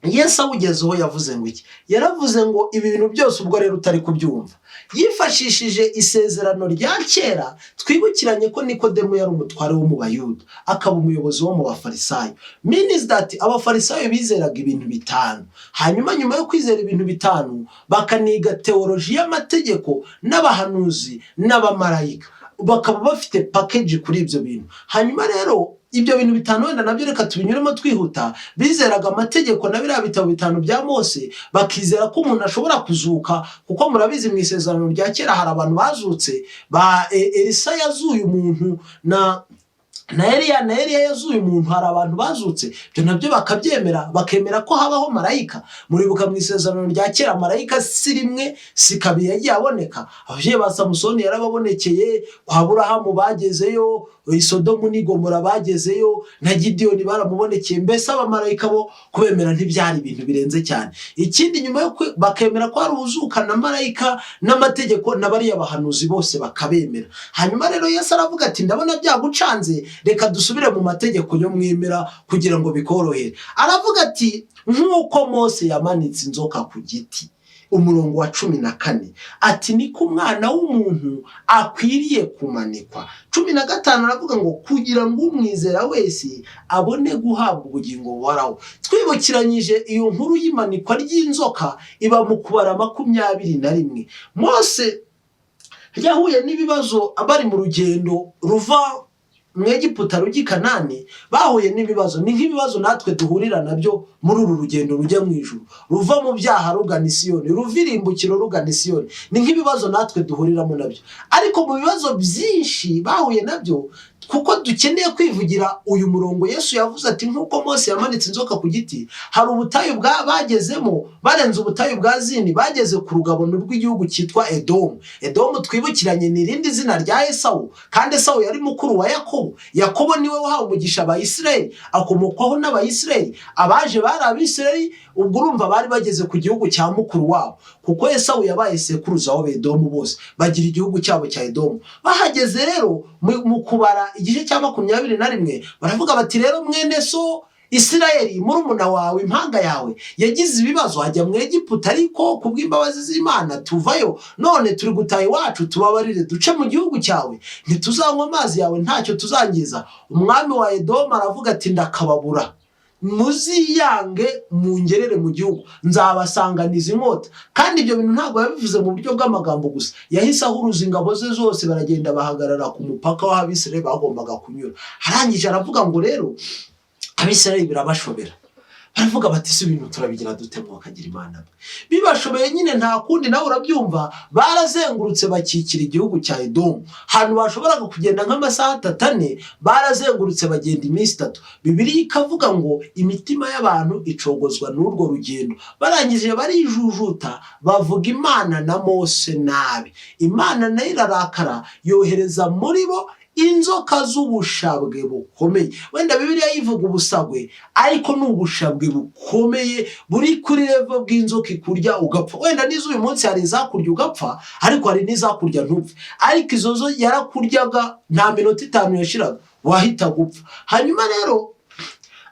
Yesu awugezeho yavuze ngo iki? Yaravuze ngo: "Ibi bintu byose ubwo rero utari kubyumva." Yifashishije isezerano rya kera. Twibukiranye ko Nikodemu yari umutware wo mu Bayuda, akaba umuyobozi wo mu Bafarisayo, means that Abafarisayo bizeraga ibintu bitanu. Hanyuma nyuma yo kwizera ibintu bitanu, bakaniga théologie y'amategeko n'abahanuzi n'abamarayika, bakaba bafite package kuri ibyo bintu. Hanyuma rero ibyo bintu bitanu wenda nabyo reka tubinyuremo twihuta. Bizeraga amategeko na biriya bitabo bitanu bya Mose, bakizera ko umuntu ashobora kuzuka, kuko murabizi mu isezerano rya kera hari abantu bazutse, ba Elisa yazuye umuntu, na Eliya yazuye umuntu, hari abantu bazutse. Ibyo nabyo bakabyemera, bakemera ko habaho marayika. Muribuka mu isezerano rya kera marayika si rimwe si kabiri yagiye aboneka. Ababyeyi ba Samusoni yarababonekeye, kwa Burahamu bagezeyo, i Sodomu n'i Gomora bagezeyo, na Gidiyoni baramubonekeye. Mbese abamarayika bo kubemera ntibyari ibintu birenze cyane. Ikindi, nyuma yo bakemera ko hari uzuka na marayika n'amategeko na bariya bahanuzi bose bakabemera. Hanyuma rero Yesu aravuga ati: "Ndabona byagucanze, reka dusubire mu mategeko yo mwemera kugira ngo bikorohere." Aravuga ati: "Nk'uko Mose yamanitse inzoka ku giti," umurongo wa 14, ati: "Niko umwana w'umuntu akwiriye kumanikwa." 15 aravuga ngo: "Kugira ngo umwizera wese abone guhabwa ubugingo buhoraho." Twibukiranyije iyo nkuru y'imanikwa ry'inzoka iba mu Kubara 21. Mose yahuye n'ibibazo bari mu rugendo ruva mu Egiputa rujya i Kanani. Bahuye n'ibibazo, ni nk'ibibazo natwe duhurira nabyo muri uru rugendo rujya mu ijuru, ruva mu byaha rugana Isiyoni, ruva irimbukiro rugana Isiyoni. Ni nk'ibibazo natwe duhuriramo nabyo, ariko mu bibazo byinshi bahuye nabyo Kuko dukeneye kwivugira uyu murongo Yesu yavuze ati: "Nk'uko Mose yamanitse inzoka ku giti." Hari ubutayu bwa bagezemo, barenze ubutayu bwa Zini, bageze ku rugabano rw'igihugu cyitwa Edomu. Edomu, twibukiranye, ni irindi zina rya Esawu, kandi Esawu yari mukuru wa Yakobo. Yakobo niwe wahawe umugisha Abayisiraheli, akomokwaho n'Abayisiraheli. Abaje bari Abisiraheli. Ubwo urumva bari bageze ku gihugu cya mukuru wabo, kuko Esawu yabaye sekuruza w'Abedomu bose, bagira igihugu cyabo cya Edomu. Bahageze rero mu Kubara igice cya 21, baravuga bati: "Rero mwene so Isirayeli, murumuna wawe, impanga yawe, yagize ibibazo ajya mu Egiputa, ariko kubw'imbabazi z'Imana tuvayo, none turi gutaha iwacu. Tubabarire duce mu gihugu cyawe, ntituzanywa amazi yawe, ntacyo tuzangiza." Umwami wa Edomu aravuga ati: "Ndakababura, muziyange mungerere mu gihugu, nzabasanganiza inkota." Kandi ibyo bintu ntabwo yabivuze mu buryo bw'amagambo gusa, yahise ahuruza ingabo ze zose, baragenda bahagarara ku mupaka w'aho Abisirayeli bagombaga kunyura. Arangije aravuga ngo rero Abisirayeli birabashobera, baravuga bati: "Si ibintu turabigira dute bakagira Imana mwe?" Bibashobeye nyine, nta kundi, nawe urabyumva. Barazengurutse bakikira igihugu cya Edomu. Ahantu bashoboraga kugenda nk'amasaha 3, 4, barazengurutse bagenda iminsi 3. Bibiliya ikavuga ngo imitima y'abantu icogozwa n'urwo rugendo. Barangije barijujuta, bavuga Imana na Mose nabi. Imana nayo irarakara, yohereza muri bo inzoka z'ubushabwe bukomeye. Wenda Bibiliya yivuga ubusagwe, ariko ni ubushabwe bukomeye buri kuri level bw'inzoka ikurya ugapfa. Wenda n'izo uyu munsi hari izakurya ugapfa, ariko hari n'izakurya ntupfe. Ariko izo zo yarakuryaga, nta minota 5 yashiraga wahita gupfa. Hanyuma rero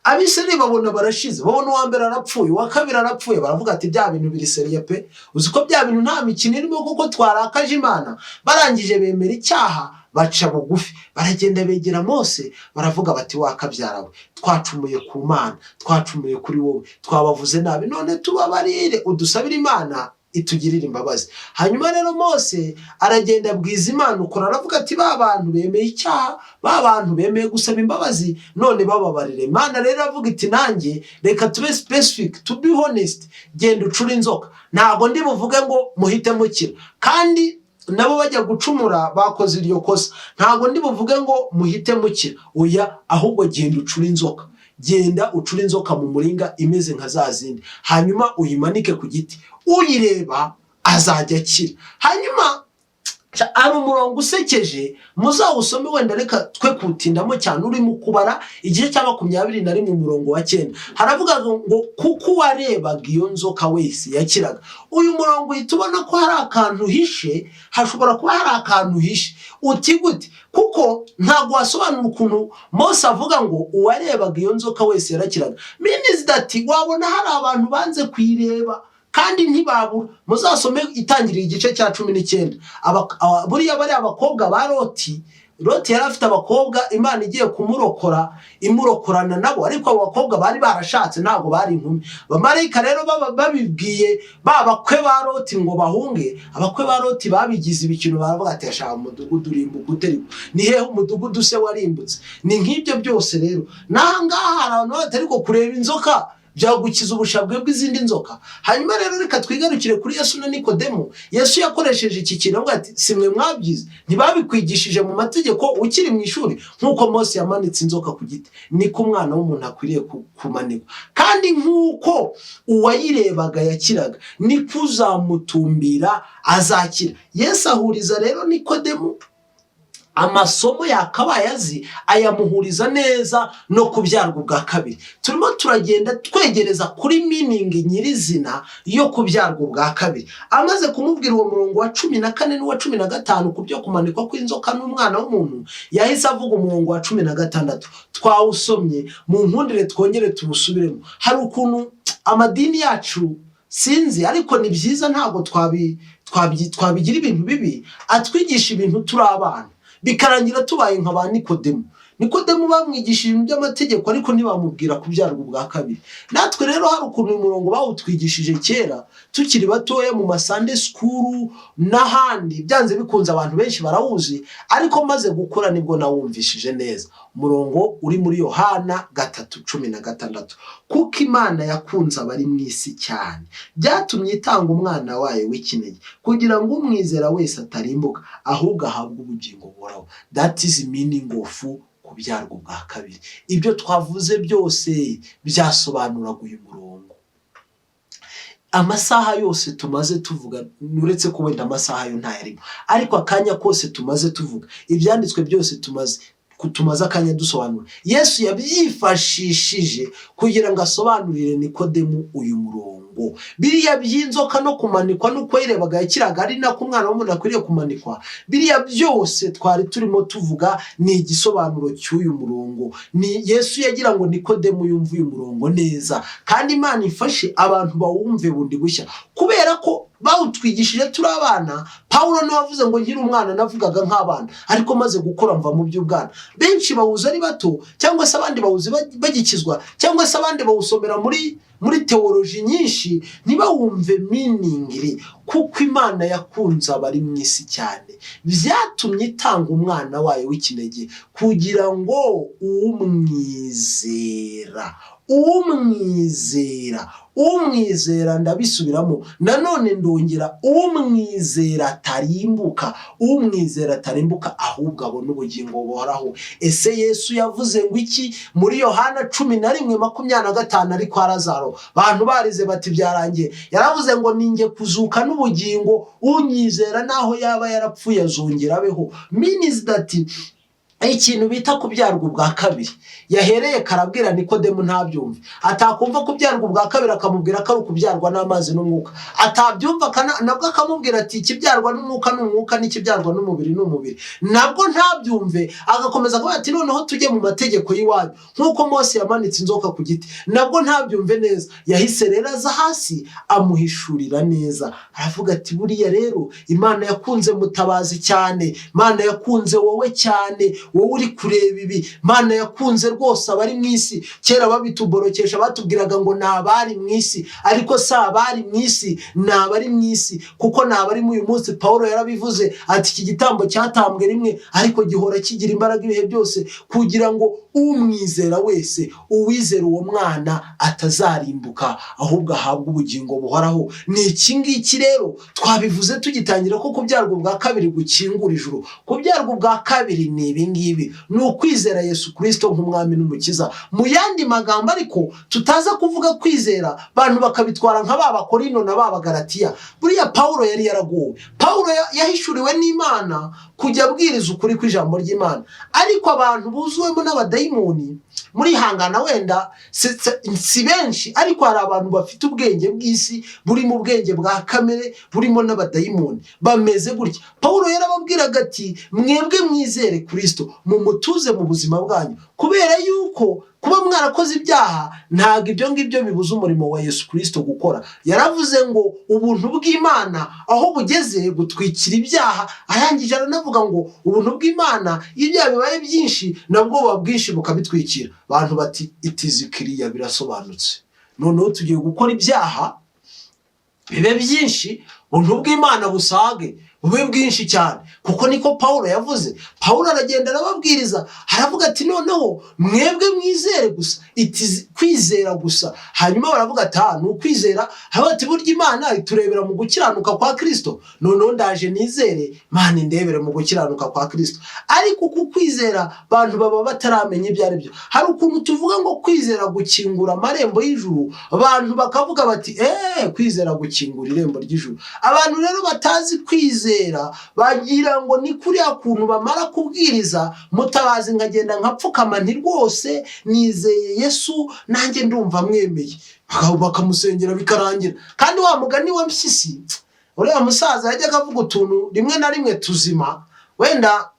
Abisirayeli babona barashize, babona uwa mbere arapfuye, uwa kabiri arapfuye, baravuga ati: "Bya bintu biri sérieux pe, uzi ko bya bintu nta mikino irimo, kuko twarakaje Imana." Barangije bemera icyaha, baca bugufi, baragenda begera Mose, baravuga bati: "Wakabyara we, twacumuye ku Mana, twacumuye kuri wowe, twabavuze nabi, none tubabarire, udusabire Imana itugirire imbabazi." Hanyuma rero Mose aragenda abwiza Imana ukora, aravuga ati: "Ba bantu bemeye icyaha, ba bantu bemeye gusaba imbabazi, none bababarire." Imana rero iravuga iti: "Nanjye reka tube specific, to be honest, genda ucure inzoka. Ntabwo ndi buvuge ngo muhite mukira, kandi nabo bajya gucumura bakoze iryo kosa. Ntabwo ndi buvuge ngo muhite mukira, oya, ahubwo genda ucure inzoka, genda ucure inzoka mu muringa imeze nka za zindi, hanyuma uyimanike ku giti, uyireba azajya akira." Hanyuma hari umurongo usekeje, muzawusome, wenda reka twe kuwutindamo cyane, uri mu Kubara igice cya 21 umurongo wa 9. Haravuga ngo: "Kuko uwarebaga iyo nzoka wese yakiraga." Uyu murongo uhita ubona ko hari akantu uhishe, hashobora kuba hari akantu uhishe. Uti gute? Kuko ntabwo wasobanura ukuntu Mose avuga ngo uwarebaga iyo nzoka wese yarakiraga. Means that wabona hari abantu banze kuyireba kandi ntibabura. Muzasome Itangirira igice cya 19. Buriya bariya abakobwa ba Loti, Loti yari afite abakobwa, Imana igiye kumurokora imurokorana nabo, ariko abo bakobwa bari barashatse, ntabwo bari inkumi. Abamarayika rero babibwiye ba bakwe ba Loti ngo bahunge. Abakwe ba Loti babigize ibikino, baravuga ati: "Ashaka umudugudu urimbuka ute? Ariko ni hehe umudugudu se warimbutse?" Ni nk'ibyo byose rero n'aha ngaha hari abantu bati: "Ariko kureba inzoka byagukiza ubushabwe bw'izindi nzoka?" Hanyuma rero reka twigarukire kuri Yesu na Nikodemu. Yesu yakoresheje iki kintu, avuga ati: "Si mwe mwabyize, ntibabikwigishije mu mategeko ukiri mu ishuri? Nk'uko Mose yamanitse inzoka ku giti, niko Umwana w'umuntu akwiriye kumanikwa, kandi nk'uko uwayirebaga yakiraga, niko uzamutumbira azakira." Yesu ahuriza rero Nikodemu amasomo yakabaye azi, ayamuhuriza neza no kubyarwa ubwa kabiri. Turimo turagenda twegereza kuri meaning nyirizina yo kubyarwa ubwa kabiri. Amaze kumubwira uwo murongo wa 14 n'uwa 15 ku byo kumanikwa kw'inzoka n'Umwana w'umuntu, yahise avuga umurongo wa 16. Twawusomye, mu nkundire twongere tuwusubiremo. Hari ukuntu amadini yacu, sinzi, ariko ni byiza, ntabwo twabigira ibintu bibi, atwigisha ibintu turi abana, bikarangira tubaye nka ba Nikodemu. Nikodemu bamwigishije ibintu by'amategeko, ariko ntibamubwira kubyarwa ubwa kabiri. Natwe rero hari ukuntu uyu murongo bawutwigishije kera tukiri batoya mu ma Sunday school n'ahandi, byanze bikunze abantu benshi barawuzi, ariko maze gukura nibwo nawumvishije neza. Umurongo uri muri Yohana 3:16: "Kuko Imana yakunze abari mu isi cyane, byatumye itanga Umwana wayo w'ikinege, kugira ngo umwizera wese atarimbuka, ahubwo ahabwe ubugingo buhoraho." That is meaning of Kubyarwa ubwa kabiri. Ibyo twavuze byose byasobanuraga uyu murongo. Amasaha yose tumaze tuvuga, uretse ko wenda amasaha yo ntayarimo, ariko akanya kose tumaze tuvuga, ibyanditswe byose tumaze akanya dusobanura, Yesu yabyifashishije kugira ngo asobanurire Nikodemu uyu murongo. Biriya by'inzoka no kumanikwa n'uko yirebaga yakiraga, ari nako umwana w'umuntu akwiriye kumanikwa, biriya byose twari turimo tuvuga ni igisobanuro cy'uyu murongo. Ni Yesu yagira ngo Nikodemu yumve uyu murongo neza, kandi Imana ifashe abantu bawumve bundi bushya, kubera ko bawutwigishije turi abana. Pawulo niwe wavuze ngo nkiri umwana navugaga nk'abana, ariko maze gukura mva mu by'ubwana. Benshi bawuzi ari bato, cyangwa se abandi bawuzi bagikizwa, cyangwa se abandi bawusomera muri théologie nyinshi, ntibawumve meaning. Kuko Imana yakunze abari mu isi cyane, byatumye itanga umwana wayo w'ikinege, kugira ngo umwizera umwizera umwizera, ndabisubiramo nanone ndongera, umwizera atarimbuka, umwizera atarimbuka, ahubwo abona ubugingo buhoraho. Ese Yesu yavuze ngo iki muri Yohana 11:25 ari kwa Lazaro? Bantu barize bati byarangiye. Yaravuze ngo: "Ninjye kuzuka n'ubugingo, unyizera naho yaba yarapfuye azongera abeho." Means that ikintu bita kubyarwa ubwa kabiri, yahereye karabwira Nikodemu ntabyumve, atakumva kubyarwa ubwa kabiri akamubwira ko ari ukubyarwa n'amazi n'umwuka, atabyumva nabwo akamubwira ati: "Ikibyarwa n'umwuka ni umwuka, n'ikibyarwa n'umubiri ni umubiri." Nabwo ntabyumve, agakomeza akavuga ati: "Noneho tujye mu mategeko y'iwanyu, nk'uko Mose yamanitse inzoka ku giti." Nabwo ntabyumve neza. Yahise rero aza hasi amuhishurira neza, aravuga ati: "Buriya rero Imana yakunze Mutabazi cyane, Imana yakunze wowe cyane, wowe uri kureba ibi, Imana yakunze rwose abari mu isi." Kera babituborokesha batubwiraga ngo ni abari mu isi, ariko si abari mu isi, ni abari mu isi, kuko ni abari mu uyu munsi. Paul yarabivuze ati: "Iki gitambo cyatambwe rimwe, ariko gihora kigira imbaraga ibihe byose, kugira ngo umwizera wese, uwizera uwo mwana, atazarimbuka, ahubwo ahabwe ubugingo buhoraho." Ni iki ngiki rero twabivuze tugitangira, ko kubyarwa ubwa kabiri gukingura ijuru. Kubyarwa ubwa kabiri ni ibi ngibi, ni ukwizera Yesu Kirisito nk'umwami n'umukiza. Mu yandi magambo, ariko tutaza kuvuga kwizera abantu bakabitwara nka ba Bakorino na ba Bagalatiya. Buriya Pawulo yari yaragowe. Pawulo yahishuriwe n'Imana kujya abwiriza ukuri kw'ijambo ry'Imana, ariko abantu buzuwemo n'abadayimoni, murihangana wenda si benshi, ariko hari abantu bafite ubwenge bw'isi, burimo ubwenge bwa kamere, burimo n'abadayimoni, bameze gutya. Pawulo yarababwiraga ati: "Mwebwe mwizere Kirisito, mumutuze mu buzima bwanyu, kubera yuko kuba mwarakoze ibyaha ntabwo ibyo ngibyo bibuza umurimo wa Yesu Kirisito gukora." Yaravuze ngo ubuntu bw'Imana aho bugeze butwikira ibyaha. Arangije aranavuga ngo ubuntu bw'Imana, iyo ibyaha bibaye byinshi, nabwo buba bwinshi bukabitwikira. Abantu bati: "It is clear, birasobanutse, noneho tugiye gukora ibyaha bibe byinshi, ubuntu bw'Imana busage bube bwinshi cyane," kuko niko Pawulo yavuze. Pawulo aragenda arababwiriza, aravuga ati: "Noneho mwebwe mwizere gusa, iti kwizera gusa." Hanyuma baravuga ati: "Ah, ni ukwizera." Aravuga ati: "Burya Imana iturebera mu gukiranuka kwa Kirisito. Noneho ndaje nizere, Imana indebere mu gukiranuka kwa Kirisito." Ariko uku kwizera abantu baba bataramenya ibyo ari byo. Hari ukuntu tuvuga ngo kwizera gukingura amarembo y'ijuru, abantu bakavuga bati: "Eee, kwizera gukingura irembo ry'ijuru." Abantu rero batazi kwizera bagira ngo ni kuriya kuntu bamara kubwiriza Mutabazi nkagenda nkapfukama nti: "Rwose nizeye Yesu, nanjye ndumva mwemeye," bakamusengera bikarangira. Kandi wa mugani wa Mpyisi, uriya musaza yajyaga avuga utuntu rimwe na rimwe tuzima, wenda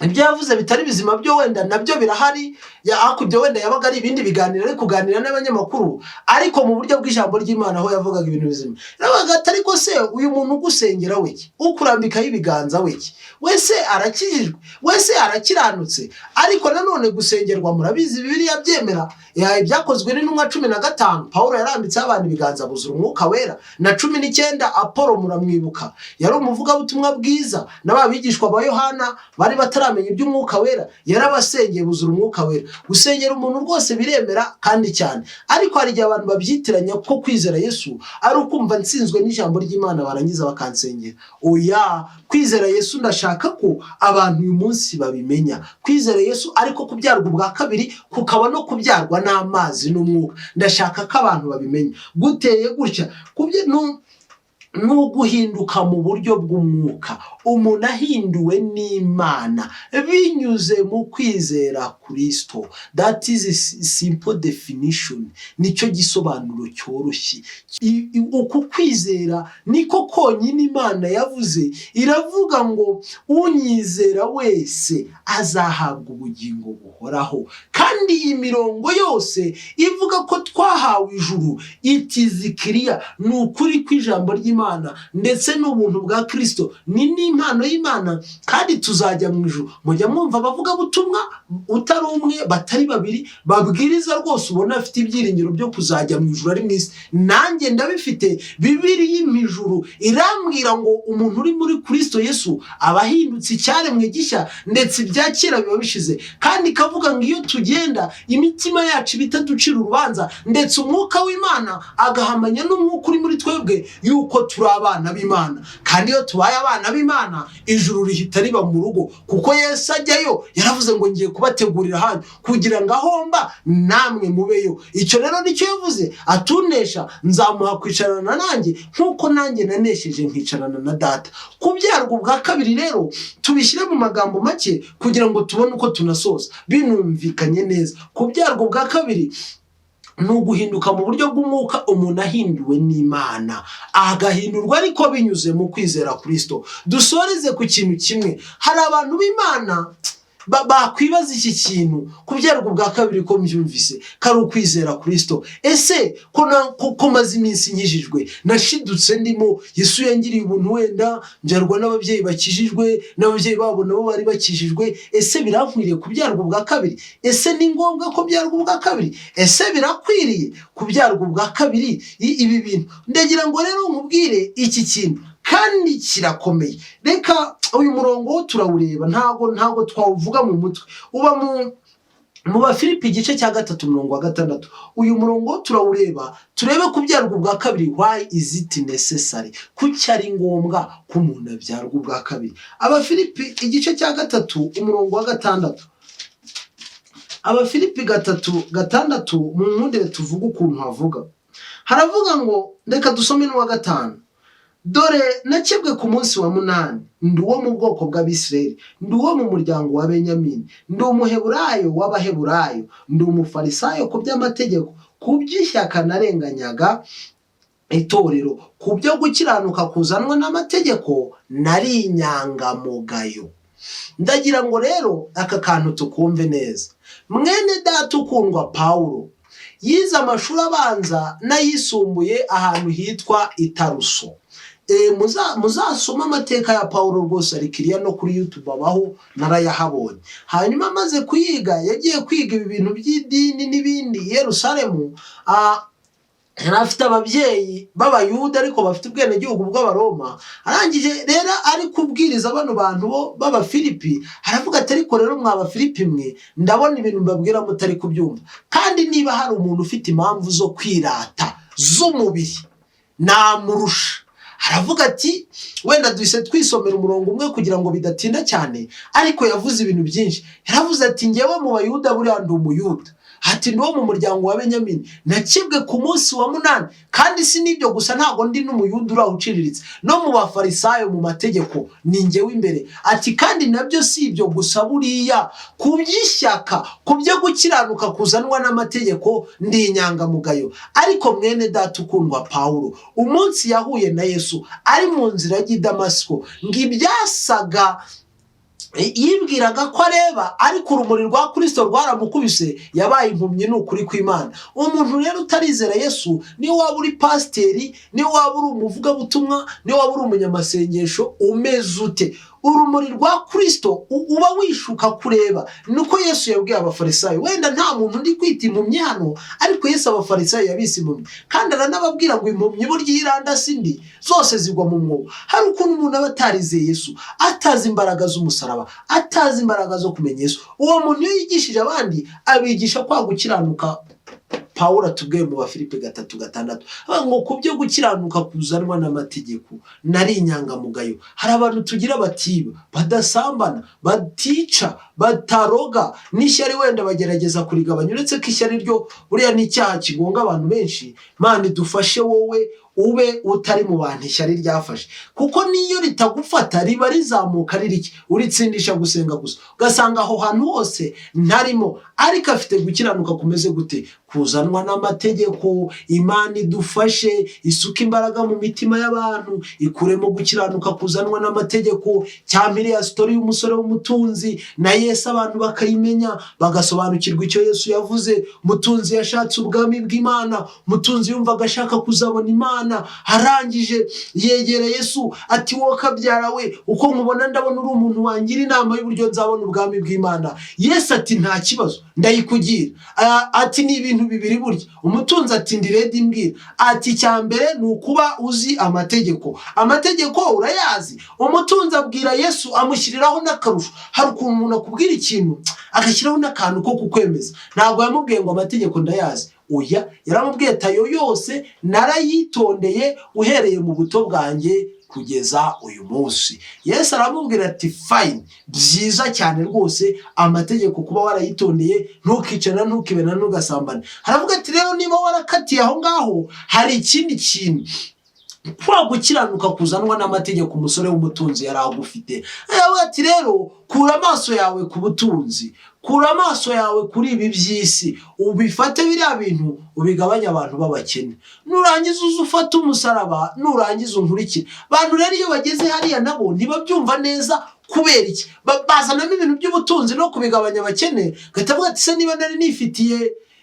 ibyo yavuze bitari bizima byo wenda nabyo birahari, hakurya wenda yabaga ari ibindi biganiro ari kuganira n'abanyamakuru, ariko mu buryo bw'ijambo ry'Imana aho yavugaga ibintu bizima, yaravugaga ati: "Ariko se uyu muntu ugusengera weke, ukurambikaho ibiganza weke, wese arakijijwe, wese arakiranutse?" Ariko nanone gusengerwa murabizi, Bibiliya byemera. Ibyakozwe n'Intumwa 15, Pawulo yarambitseho abantu ibiganza buzura Umwuka Wera. Na 19, Apolo muramwibuka, yari umuvugabutumwa bwiza, n'aba bigishwa ba Yohana bari bataramenya iby'Umwuka Wera, yarabasengeye buzura Umwuka Wera. Gusengera umuntu rwose biremera kandi cyane, ariko hari igihe abantu babyitiranya ko kwizera Yesu ari ukumva nsinzwe n'ijambo ry'Imana barangiza bakansengera. Oya, kwizera Yesu ndashaka ko abantu uyu munsi babimenya. Kwizera Yesu ariko kubyarwa ubwa kabiri kukaba no kubyarwa n'amazi n'umwuka, ndashaka ko abantu babimenya. Guteye gutya kubye ni uguhinduka mu buryo bw'umwuka, umuntu ahinduwe n'Imana binyuze mu kwizera Kristo. That is simple definition, nicyo gisobanuro cyoroshye. Uku kwizera niko konyine Imana yavuze, iravuga ngo unyizera wese azahabwa ubugingo buhoraho. Kandi iyi mirongo yose ivuga ko twahawe ijuru, it is clear, ni ukuri kw'ijambo ry'Imana ndetse n'ubuntu bwa Kristo, ni n'impano y'Imana, kandi tuzajya mu ijuru. Mujya mwumva abavugabutumwa utari umwe, batari babiri, babwiriza rwose ubona afite ibyiringiro byo kuzajya mu ijuru ari mu isi. Nanjye ndabifite. Bibiliya ijuru irambwira ngo umuntu uri muri Kristo Yesu aba ahindutse icyaremwe gishya, ndetse ibya kera biba bishize. Kandi ikavuga ngo iyo tugenda imitima yacu iba itaducira urubanza, ndetse umwuka w'Imana agahamanya n'umwuka uri muri twebwe yuko turi abana b'Imana. Kandi iyo tubaye abana b'Imana, ijuru rihita riba mu rugo, kuko Yesu ajyayo yaravuze ngo ngiye kubategurira ahanyu kugira ngo aho mba namwe mubeyo. Icyo rero nicyo yavuze, atunesha nzamuha kwicarana nanjye nk'uko nanjye nanesheje nkicarana na Data. Kubyarwa ubwa kabiri rero tubishyire mu magambo make kugira ngo tubone uko tunasoza binumvikanye neza. Kubyarwa ubwa kabiri ni uguhinduka mu buryo bw'umwuka, umuntu ahinduwe n'Imana, agahindurwa ariko binyuze mu kwizera Kristo. Dusoreze ku kintu kimwe. Hari abantu b'Imana bakwibaza iki kintu: kubyarwa ubwa kabiri ko mbyumvise ko ari ukwizera Kristo, ese ko maze iminsi nkijijwe, nashidutse ndimo, Yesu yangiriye ubuntu, wenda mbyarwa n'ababyeyi bakijijwe, n'ababyeyi babo nabo bari bakijijwe, ese birankwiriye kubyarwa ubwa kabiri? Ese ni ngombwa ko byarwa ubwa kabiri? Ese birakwiriye kubyarwa ubwa kabiri? Ibi bintu ndagira ngo rero nkubwire iki kintu kandi kirakomeye. Reka uyu murongo wo turawureba, ntabwo twawuvuga mu mutwe. Uba mu Bafilipi igice cya 3, umurongo wa 6. Uyu murongo turawureba, turebe kubyarwa ubwa kabiri, why is it necessary? Kuki ari ngombwa ko umuntu abyarwa ubwa kabiri? Abafilipi igice cya 3, umurongo wa 6. Abafilipi 3:6, mu nkundire tuvuge ukuntu havuga. Haravuga ngo, reka dusome n'uwa 5: "Dore nakebwe ku munsi wa 8, ndi uwo mu bwoko bw'Abisirayeli, ndi uwo mu muryango wa Benyamini, ndi Umuheburayo w'Abaheburayo, ndi Umufarisayo ku by'amategeko, ku by'ishyaka narenganyaga itorero, ku byo gukiranuka kuzanwa n'amategeko nari inyangamugayo." Ndagira ngo rero aka kantu tukumve neza. Mwene data ukundwa Pawulo yize amashuri abanza n'ayisumbuye ahantu hitwa i Taruso. Muzasome amateka ya Pawulo rwose, ari clear, no kuri YouTube abaho, narayahabonye. Hanyuma amaze kuyiga, yagiye kwiga ibi bintu by'idini n'ibindi i Yerusalemu. Yari afite ababyeyi b'Abayuda ariko bafite ubwenegihugu bw'Abaroma. Arangije rero ari kubwiriza bano bantu bo b'Abafilipi, aravuga ati: "Ariko rero mwa Bafilipi mwe, ndabona ibintu mbabwira mutari kubyumva. Kandi niba hari umuntu ufite impamvu zo kwirata z'umubiri, namurusha." Aravuga ati, wenda duhise twisomera umurongo umwe kugira ngo bidatinda cyane, ariko yavuze ibintu byinshi. Yaravuze ati: "Ngewe mu Bayuda buriya ndi Umuyuda," ati: "ndi uwo mu muryango wa Benyamini, nakebwe ku munsi wa 8. Kandi si n'ibyo gusa, ntabwo ndi n'Umuyuda uraho uciriritse, no mu Bafarisayo mu mategeko ni ngewe imbere." Ati: "Kandi nabyo si ibyo gusa, buriya ku by'ishyaka, ku byo gukiranuka kuzanwa n'amategeko, ndi inyangamugayo." Ariko mwene data ukundwa Pawulo, umunsi yahuye na Yesu ari mu nzira y'i Damasiko, ngo ibyasaga yibwiraga ko areba, ariko urumuri rwa Kirisito rwaramukubise, yabaye impumyi. Ni ukuri kw'Imana. Umuntu rero utarizera Yesu, niyo waba uri pasiteri, niyo waba uri umuvugabutumwa, niyo waba uri umunyamasengesho umeze ute. Urumuri rwa Kirisito uba wishuka kureba. Nuko Yesu yabwiye Abafarisayo, wenda nta muntu undi kwita impumyi hano, ariko Yesu Abafarisayo yabise impumyi, kandi aranababwira ngo impumyi burya iyo irandase indi zose zigwa mu mwobo. Hari ukuntu umuntu aba atarizeye Yesu, atazi imbaraga z'umusaraba, atazi imbaraga zo kumenya Yesu. Uwo muntu iyo yigishije abandi, abigisha kwa gukiranuka Pawulo atubwiye mu Bafilipi 3:6, avuga ngo ku byo gukiranuka kuzanwa n'amategeko nari inyangamugayo. Hari abantu tugira batiba, badasambana, batica, bataroga, n'ishyari wenda bagerageza kurigabanya, uretse ko ishyari ryo buriya ni icyaha kigonga abantu benshi. Mana idufashe, wowe ube utari mu bantu ishyari ryafashe, kuko n'iyo ritagufata riba rizamuka riri uritsindisha gusenga gusa, ugasanga aho hantu hose ntarimo, ariko afite gukiranuka kumeze gute? Kuzanwa n'amategeko. Imana idufashe, isuka imbaraga mu mitima y'abantu, ikuremo gukiranuka kuzanwa n'amategeko. Cyangwa iriya story y'umusore w'umutunzi na Yesu, abantu bakayimenya, bagasobanukirwa icyo Yesu yavuze. Mutunzi yashatse ubwami bw'Imana, mutunzi yumvaga ashaka kuzabona Imana. Arangije yegera Yesu ati: "Wowe kabyara we, uko nkubona ndabona uri umuntu wangira inama y'uburyo nzabona ubwami bw'Imana." Yesu ati: "Nta kibazo, ndayikugira." Ati: "Ni ibintu bibiri burya." Umutunzi ati: "Ndi ready, mbwira." Ati: "Icya mbere ni ukuba uzi amategeko. Amategeko urayazi?" Umutunzi abwira Yesu, amushyiriraho n'akarusho. Hari ukuntu umuntu akubwira ikintu agashyiraho n'akantu ko kukwemeza. Ntabwo yamubwiye ngo amategeko ndayazi, oya, yaramubwiye ati: "Ayo yose narayitondeye uhereye mu buto bwanjye kugeza uyu munsi." Yesu aramubwira ati: "Fine, byiza cyane rwose, amategeko kuba warayitondeye, ntukicana, ntukibena, ntugasambane." Haravuga ati: "Rero niba warakatiye aho ngaho, hari ikindi kintu, kwa gukiranuka kuzanwa n'amategeko umusore w'umutunzi yari agufite." Aravuga ati: "Rero kura amaso yawe ku butunzi, kura amaso yawe kuri ibi by'isi, ubifate biriya bintu ubigabanye abantu b'abakene, nurangiza uze ufate umusaraba, nurangiza unkurikire." Abantu rero iyo bageze hariya nabo ntibabyumva neza. Kubera iki? Bazanamo ibintu by'ubutunzi no kubigabanya abakene, gahita avuga ati: "Se niba nari nifitiye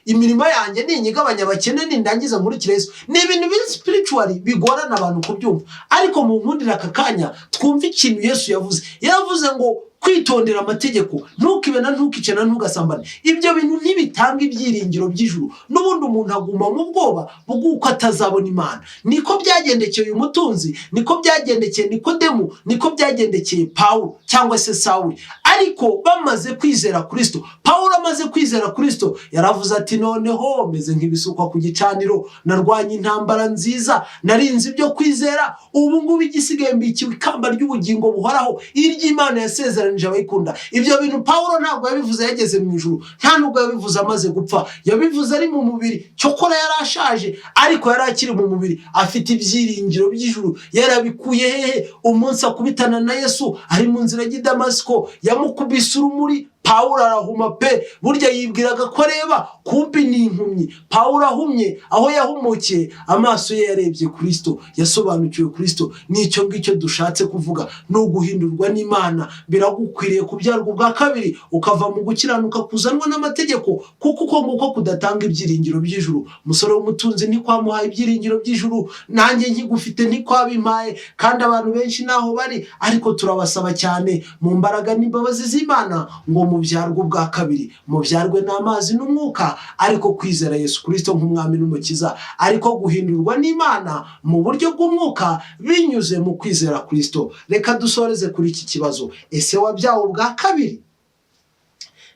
imirimo yanjye, ninyigabanya abakene, nindangiza nkurikire Yesu?" Ni ibintu biri spiritually bigorana abantu kubyumva, ariko mu nkundire aka kanya twumve ikintu Yesu yavuze. Yaravuze ngo kwitondera amategeko, ntukibena, ntukicana, ntugasambane, ibyo bintu ntibitanga ibyiringiro by'ijuru. N'ubundi umuntu aguma mu bwoba bw'uko atazabona Imana. Niko byagendekeye uyu mutunzi, niko byagendekeye Nikodemu, niko byagendekeye Pawulo cyangwa se Sawuli. Ariko bamaze kwizera Kirisito, Pawulo amaze kwizera Kirisito, yaravuze ati: "Noneho meze nk'ibisukwa ku gicaniro, narwanye intambara nziza, narinze ibyo kwizera, ubu ngubu igisigaye mbikiwe ikamba ry'ubugingo buhoraho, iry'Imana yasezeranije abayikunda." Ibyo bintu Pawulo ntabwo yabivuze yageze mu ijuru, nta nubwo yabivuze amaze gupfa, yabivuze ari mu mubiri. Cyokora yari ashaje, ariko yari akiri mu mubiri, afite ibyiringiro by'ijuru. Yarabikuye hehe? Umunsi akubitana na Yesu ari mu nzira y'i Damasiko, yamukubise urumuri, Pawulo arahuma pe. Burya yibwiraga ko areba, kumbi ni impumyi. Pawulo ahumye, aho yahumukiye amaso ye yarebye Kirisito, yasobanukiwe Kirisito. Nicyo ngicyo dushatse kuvuga, ni uguhindurwa n'Imana. Biragukwiriye kubyarwa ubwa kabiri, ukava mu gukiranuka kuzanwa n'amategeko, kuko uko nguko kudatanga ibyiringiro by'ijuru. Umusore w'umutunzi ntikwamuhaye ibyiringiro by'ijuru, nanjye nkigufite ntikwabimpaye, kandi abantu benshi naho bari. Ariko turabasaba cyane mu mbaraga n'imbabazi z'Imana ngo mubyarwe ubwa kabiri, mubyarwe n'amazi n'umwuka, ariko kwizera Yesu Kirisito nk'umwami n'umukiza, ariko guhindurwa n'Imana mu buryo bw'umwuka binyuze mu kwizera Kirisito. Reka dusoreze kuri iki kibazo: ese wabyawe ubwa kabiri?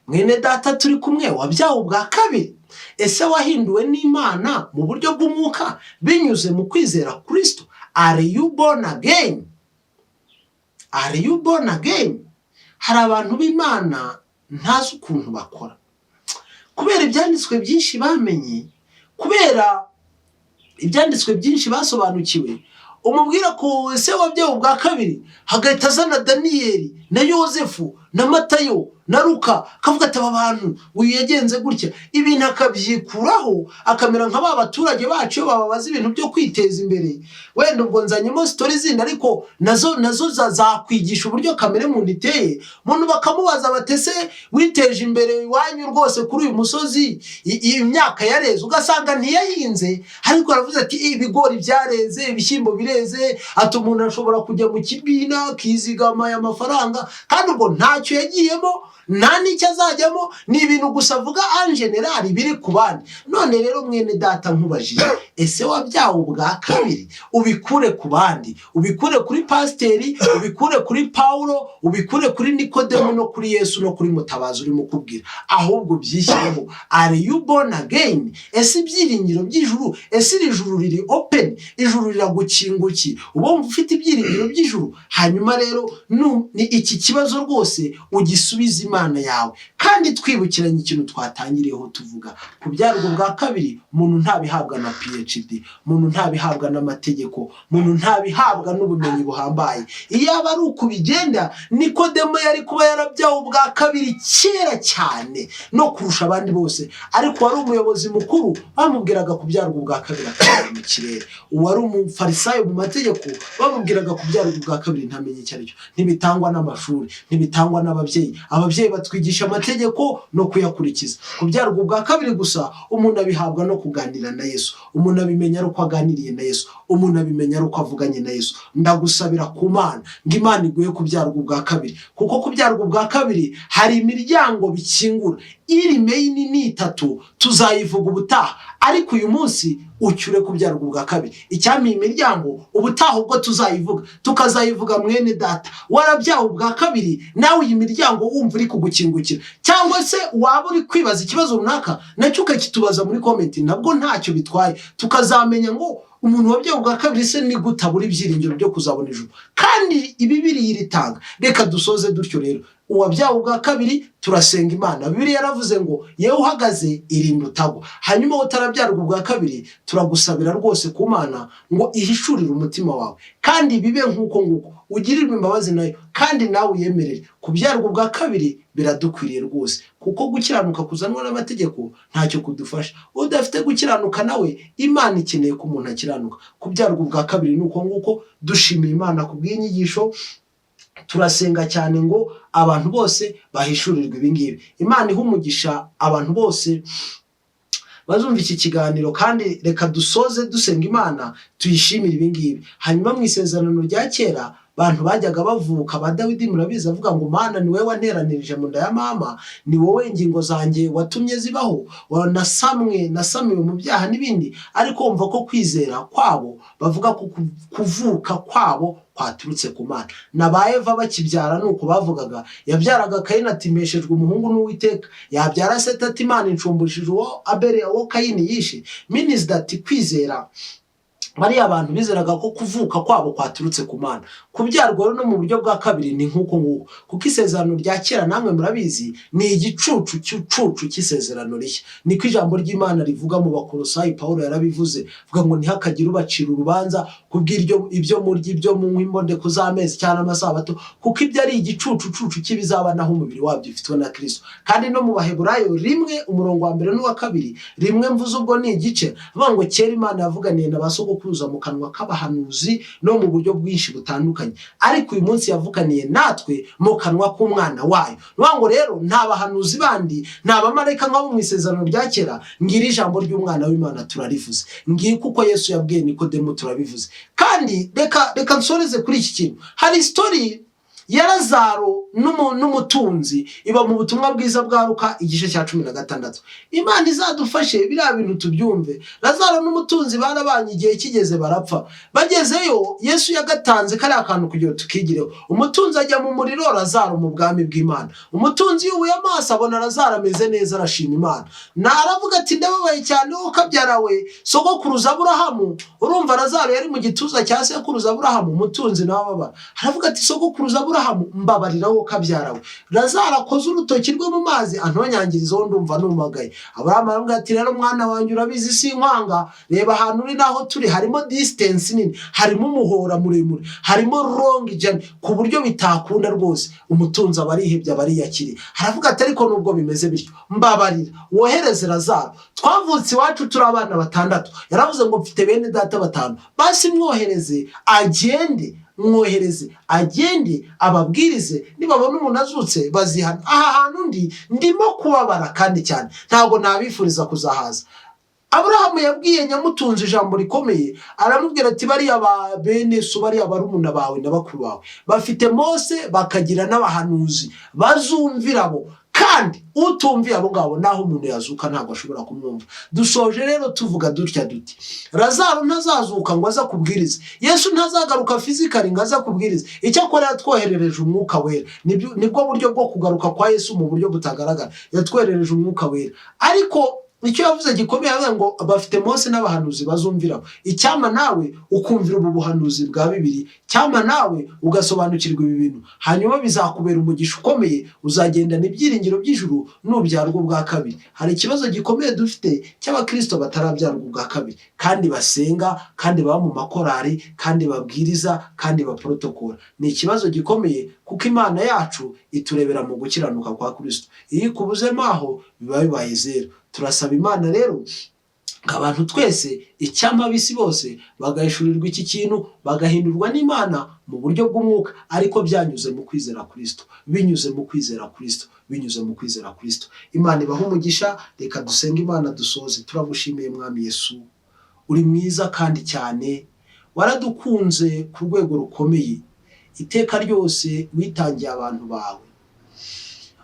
Mwene data turi kumwe, wabyawe ubwa kabiri? Ese wahinduwe n'Imana mu buryo bw'umwuka binyuze mu kwizera Kirisito? Are you born again? Are you born again? Hari abantu b'Imana ntazi ukuntu bakora, kubera ibyanditswe byinshi bamenye, kubera ibyanditswe byinshi basobanukiwe. Umubwira ko ese wabyawe ubwa kabiri, hagahita azana Daniyeli na Yosefu n'ukuntu Imana yabarinze, na Matayo na Luka, akavuga ati aba bantu uyu yagenze gutya, ibintu akabyikuraho, akamera nka ba baturage bacu iyo bababaza ibintu byo kwiteza imbere. Wenda ubwo nzanyemo story zindi, ariko nazo zakwigisha uburyo kamere muntu iteye. Umuntu bakamubaza batese witeje imbere iwanyu rwose kuri uyu musozi, imyaka yareze, ugasanga ntiyahinze, ariko aravuze ati ibigori byareze, ibishyimbo bireze, ati umuntu ashobora kujya mu kibina akizigama aya mafaranga, kandi ubwo ntacyo yagiyemo, nta n'icyo azajyamo, ni ibintu gusa avuga en général biri ku bandi. None rero mwene data, nkubajije, ese wabyawe ubwa kabiri? Ubikure ku bandi, ubikure kuri pasiteri, ubikure kuri Pawulo, ubikure kuri Nikodemu no kuri Yesu no kuri Mutabazi urimo ukubwira, ahubwo byishyireho. Are you born again? Ese ibyiringiro by'ijuru, ese iri juru riri open, ijuru riragukingukiye, uba wumva ufite ibyiringiro by'ijuru? Hanyuma rero ni iki kibazo rwose ugisubiza Imana yawe. Kandi twibukiranye ikintu twatangiriyeho tuvuga: kubyarwa ubwa kabiri umuntu ntabihabwa na PhD, umuntu ntabihabwa n'amategeko, umuntu ntabihabwa n'ubumenyi buhambaye. Iyo aba ari uku bigenda, Nikodemo yari kuba yarabyawe ubwa kabiri kera cyane no kurusha abandi bose. Ariko wari umuyobozi mukuru, bamubwiraga kubyarwa ubwa kabiri akajya mu kirere. Uwari umufarisayo mu mategeko, bamubwiraga kubyarwa ubwa kabiri ntamenye icyo ari cyo. Ntibitangwa n'amashuri, ntibitangwa n'ababyeyi. Ababyeyi batwigisha amategeko no kuyakurikiza. Kubyarwa ubwa kabiri gusa umuntu abihabwa no kuganira na Yesu. Umuntu abimenya ari uko aganiriye na Yesu, umuntu abimenya ari uko avuganye na Yesu. Ndagusabira ku Mana ngo Imana iguhe kubyarwa ubwa kabiri, kuko kubyarwa ubwa kabiri hari imiryango bikingura. Iri main ni itatu, tuzayivuga ubutaha, ariko uyu munsi ucyure kubyarwa ubwa kabiri. Icyampa iyi miryango ubutaha ubwo tuzayivuga, tukazayivuga mwene data warabyawe ubwa kabiri, nawe iyi miryango wumva uri kugukingukira. Cyangwa se waba uri kwibaza ikibazo runaka, nacyo ukakitubaza muri comment, nabwo ntacyo bitwaye, tukazamenya ngo umuntu wabyawe ubwa kabiri se ni gute abura ibyiringiro byo kuzabona ijuru, kandi Bibiliya iritanga. Reka dusoze dutyo rero: uwabyawe ubwa kabiri, turasenga Imana. Bibiliya yaravuze ngo yewe uhagaze, irinda utagwa. Hanyuma wowe utarabyarwa ubwa kabiri, turagusabira rwose ku Mana ngo ihishurire umutima wawe, kandi bibe nk'uko nguko ugirirwe imbabazi nayo, kandi nawe uyemerere. Kubyarwa ubwa kabiri biradukwiriye rwose, kuko gukiranuka kuzanwa n'amategeko ntacyo kudufasha. Udafite gukiranuka nawe, Imana ikeneye ko umuntu akiranuka. Kubyarwa ubwa kabiri ni uko nguko. Dushimiye Imana ku bw'inyigisho. Turasenga cyane ngo abantu bose bahishurirwe ibi ngibi. Imana iha umugisha abantu bose bazumva iki kiganiro. Kandi reka dusoze dusenga Imana, tuyishimire ibi ngibi. Hanyuma mu Isezerano rya Kera, bantu bajyaga bavuka ba Dawidi, murabizi, avuga ngo "Mana, ni wowe wanteranirije mu nda ya mama, ni wowe ingingo zanjye watumye zibaho, nasamwe nasamiwe mu byaha" n'ibindi. Ariko wumva ko kwizera kwabo, bavuga ko kuvuka kwabo kwaturutse ku Mana. Na ba Eva bakibyara ni uko bavugaga. Yabyaraga Kayini ati "Mpeshejwe umuhungu n'Uwiteka", yabyara Seti ati "Imana incumbushije uwo Abeli, uwo Kayini yishe". Means that kwizera, bariya abantu bizeraga ko kuvuka kwabo kwaturutse ku Mana. Kubyarwa rero no mu buryo bwa kabiri ni nk'uko nguko, kuko Isezerano rya Kera, namwe murabizi, ni igicucu cy'ucucu cy'Isezerano Rishya. Niko ijambo ry'Imana rivuga mu Bakorosayi. Pawulo yarabivuze, avuga ngo ntihakagire ubacira urubanza kubw'iryo ibyo murya, ibyo munywa, imboneko z'amezi cyangwa amasabato, kuko ibyo ari igicucucucu cy'ibizaba, naho umubiri wabyo ufitwe na Kristo. Kandi no mu Baheburayo 1, umurongo wa mbere n'uwa kabiri, rimwe mvuze ubwo ni igice, avuga ngo kera Imana yavuganiye na ba sogokuruza mu kanwa k'abahanuzi no mu buryo bwinshi butandukanye, ariko uyu munsi yavuganiye natwe mu kanwa k'umwana wayo. Ni ukuvuga ngo rero nta bahanuzi bandi, nta bamarayika nk'abo mu Isezerano rya Kera. Ngira ijambo ry'umwana w'Imana turarivuze, ngiye kuko Yesu yabwiye Nikodemu turabivuze. Kandi reka nsoreze kuri iki kintu. Hari story ya Lazaro n'umutunzi, iba mu Butumwa Bwiza bwa Luka, igice cya 16. Imana izadufashe biriya bintu tubyumve. Lazaro n'umutunzi barabanye, igihe kigeze barapfa. Bagezeyo, Yesu yagatanze kariya kantu kugira ngo tukigireho. Umutunzi ajya mu muriro, Lazaro mu bwami bw'Imana. Umutunzi yubuye amaso abona Lazaro ameze neza, arashima Imana na aravuga ati "Ndababaye cyane wowe kabyara we, sogokuruza Aburahamu." Urumva Lazaro yari mu gituza cya sekuruza Aburahamu. Umutunzi nawe ababara, aravuga ati "Sogokuruza Aburahamu, Aburahamu, mbabarira wowe kabyara we, Lazaro akoze urutoki rwe mu mazi antonyangirizeho, ndumva numagaye. Aburahamu aramubwira ati: "Rero mwana wanjye, urabizi si inkwanga, reba ahantu uri n'aho turi, harimo distance nini, harimo umuhora muremure, harimo long journey, ku buryo bitakunda rwose." Umutunzi aba arihebye, aba ariyakiriye, aravuga ati: "Ariko nubwo bimeze bityo, mbabarira wohereze Lazaro. Twavutse iwacu turi abana batandatu." Yaravuze ngo: "Mfite bene data batanu, basi mwohereze agende, mwohereze agende ababwirize, nibabona umuntu azutse bazihana. Aha hantu ndi ndimo kubabara kandi cyane, ntabwo nabifuriza kuzahaza." Aburahamu yabwiye nyamutunzi ijambo rikomeye, aramubwira ati: "Bariya ba bene so, bariya barumuna bawe na bakuru bawe bafite Mose, bakagira n'abahanuzi, bazumvira abo. Kandi utumviye abo ngabo, naho umuntu yazuka ntabwo ashobora kumwumva." Dusoje rero tuvuga dutya duti: Lazaro ntazazuka ngo aze akubwirize, Yesu ntazagaruka physically ngo aze akubwirize. Icyakora yatwoherereje Umwuka Wera. Nibwo buryo bwo kugaruka kwa Yesu mu buryo butagaragara. Yatwoherereje Umwuka Wera. Ariko icyo yavuze gikomeye, yavuze ngo bafite Mose n'abahanuzi, bazumviraho. Icyama nawe ukumvira ubu buhanuzi bwa Bibiri, cyama nawe ugasobanukirwa ibi bintu, hanyuma bizakubera umugisha ukomeye, uzagendana ibyiringiro by'ijuru nubyarwa ubwa kabiri. Hari ikibazo gikomeye dufite cy'abakirisito batarabyarwa ubwa kabiri, kandi basenga, kandi baba mu makorari, kandi babwiriza, kandi baporotokora. Ni ikibazo gikomeye, kuko Imana yacu iturebera mu gukiranuka kwa Kirisito. Iyo ikubuzemo aho, biba bibaye zeru. Turasaba Imana rero ngo abantu twese, icyampa ab'isi bose bagahishurirwa iki kintu, bagahindurwa n'Imana mu buryo bw'umwuka, ariko byanyuze mu kwizera Kirisito, binyuze mu kwizera Kirisito, binyuze mu kwizera Kirisito. Imana ibaha umugisha. Reka dusenge Imana dusoze. Turagushimiye, Mwami Yesu, uri mwiza kandi cyane, waradukunze ku rwego rukomeye. Iteka ryose witangiye abantu bawe,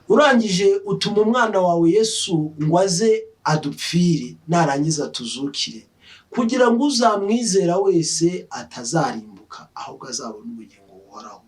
urangije utuma umwana wawe Yesu ngo aze adupfire, narangiza tuzukire, kugira ngo uzamwizera wese atazarimbuka, ahubwo azabona ubugingo buhoraho.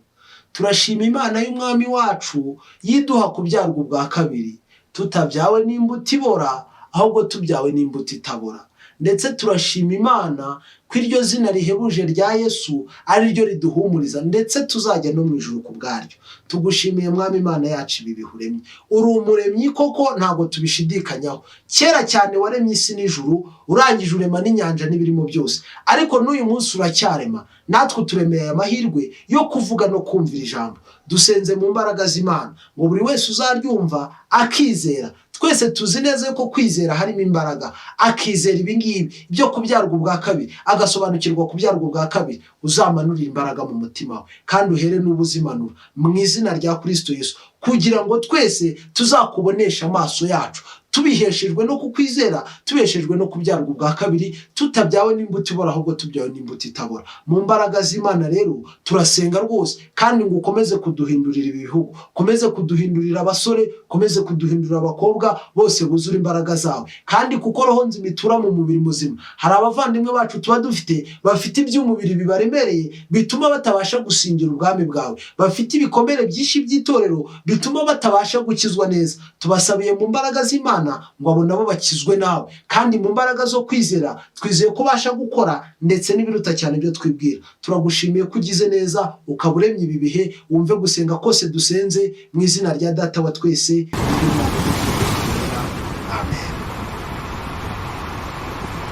Turashima Imana y'Umwami wacu yiduha kubyarwa ubwa kabiri, tutabyawe n'imbuto ibora, ahubwo tubyawe n'imbuto itabora. Ndetse turashima Imana ko iryo zina rihebuje rya Yesu ari ryo riduhumuriza, ndetse tuzajya no mu ijuru ku bwaryo. Tugushimiye, Mwami Imana yacu, ibi bihuremye. Uri umuremyi koko, ntabwo tubishidikanyaho. Kera cyane waremye isi n'ijuru, urangije urema n'inyanja n'ibirimo byose, ariko n'uyu munsi uracyarema. Natwe uturemeye aya mahirwe yo kuvuga no kumvira ijambo. Dusenze mu mbaraga z'Imana ngo buri wese uzaryumva akizera, twese tuzi neza ko kwizera harimo imbaraga, akizera ibingibi byo kubyarwa ubwa kabiri, agasobanukirwa kubyarwa ubwa kabiri, uzamanurira imbaraga mu mutima we, kandi uhere n'ubuzimanura mu izina rya Kirisito Yesu, kugira ngo twese tuzakuboneshe amaso yacu, tubiheshejwe no kukwizera, tubiheshejwe no kubyarwa ubwa kabiri, tutabyawe n'imbuto ibora, ahubwo tubyawe n'imbuto itabora. Mu mbaraga z'Imana rero turasenga rwose kandi ngo ukomeze kuduhindurira ibi bihugu, ukomeze kuduhindurira abasore, ukomeze kuduhindurira abakobwa bose buzura imbaraga zawe. Kandi kuko roho nzima itura mu mubiri muzima, hari abavandimwe bacu tuba dufite bafite iby'umubiri bibaremereye, bituma batabasha gusingira ubwami bwawe, bafite ibikomere byinshi by'itorero bituma batabasha gukizwa neza. Tubasabiye mu mbaraga z'Imana ngo abo nabo bakizwe nawe. Kandi mu mbaraga zo kwizera twizeye ko ubasha gukora ndetse n'ibiruta cyane ibyo twibwira. Turagushimiye ko ugize neza, ukaba uremye ibi bihe. Wumve gusenga kose dusenze mu izina rya Data wa twese n'iry'Umwana.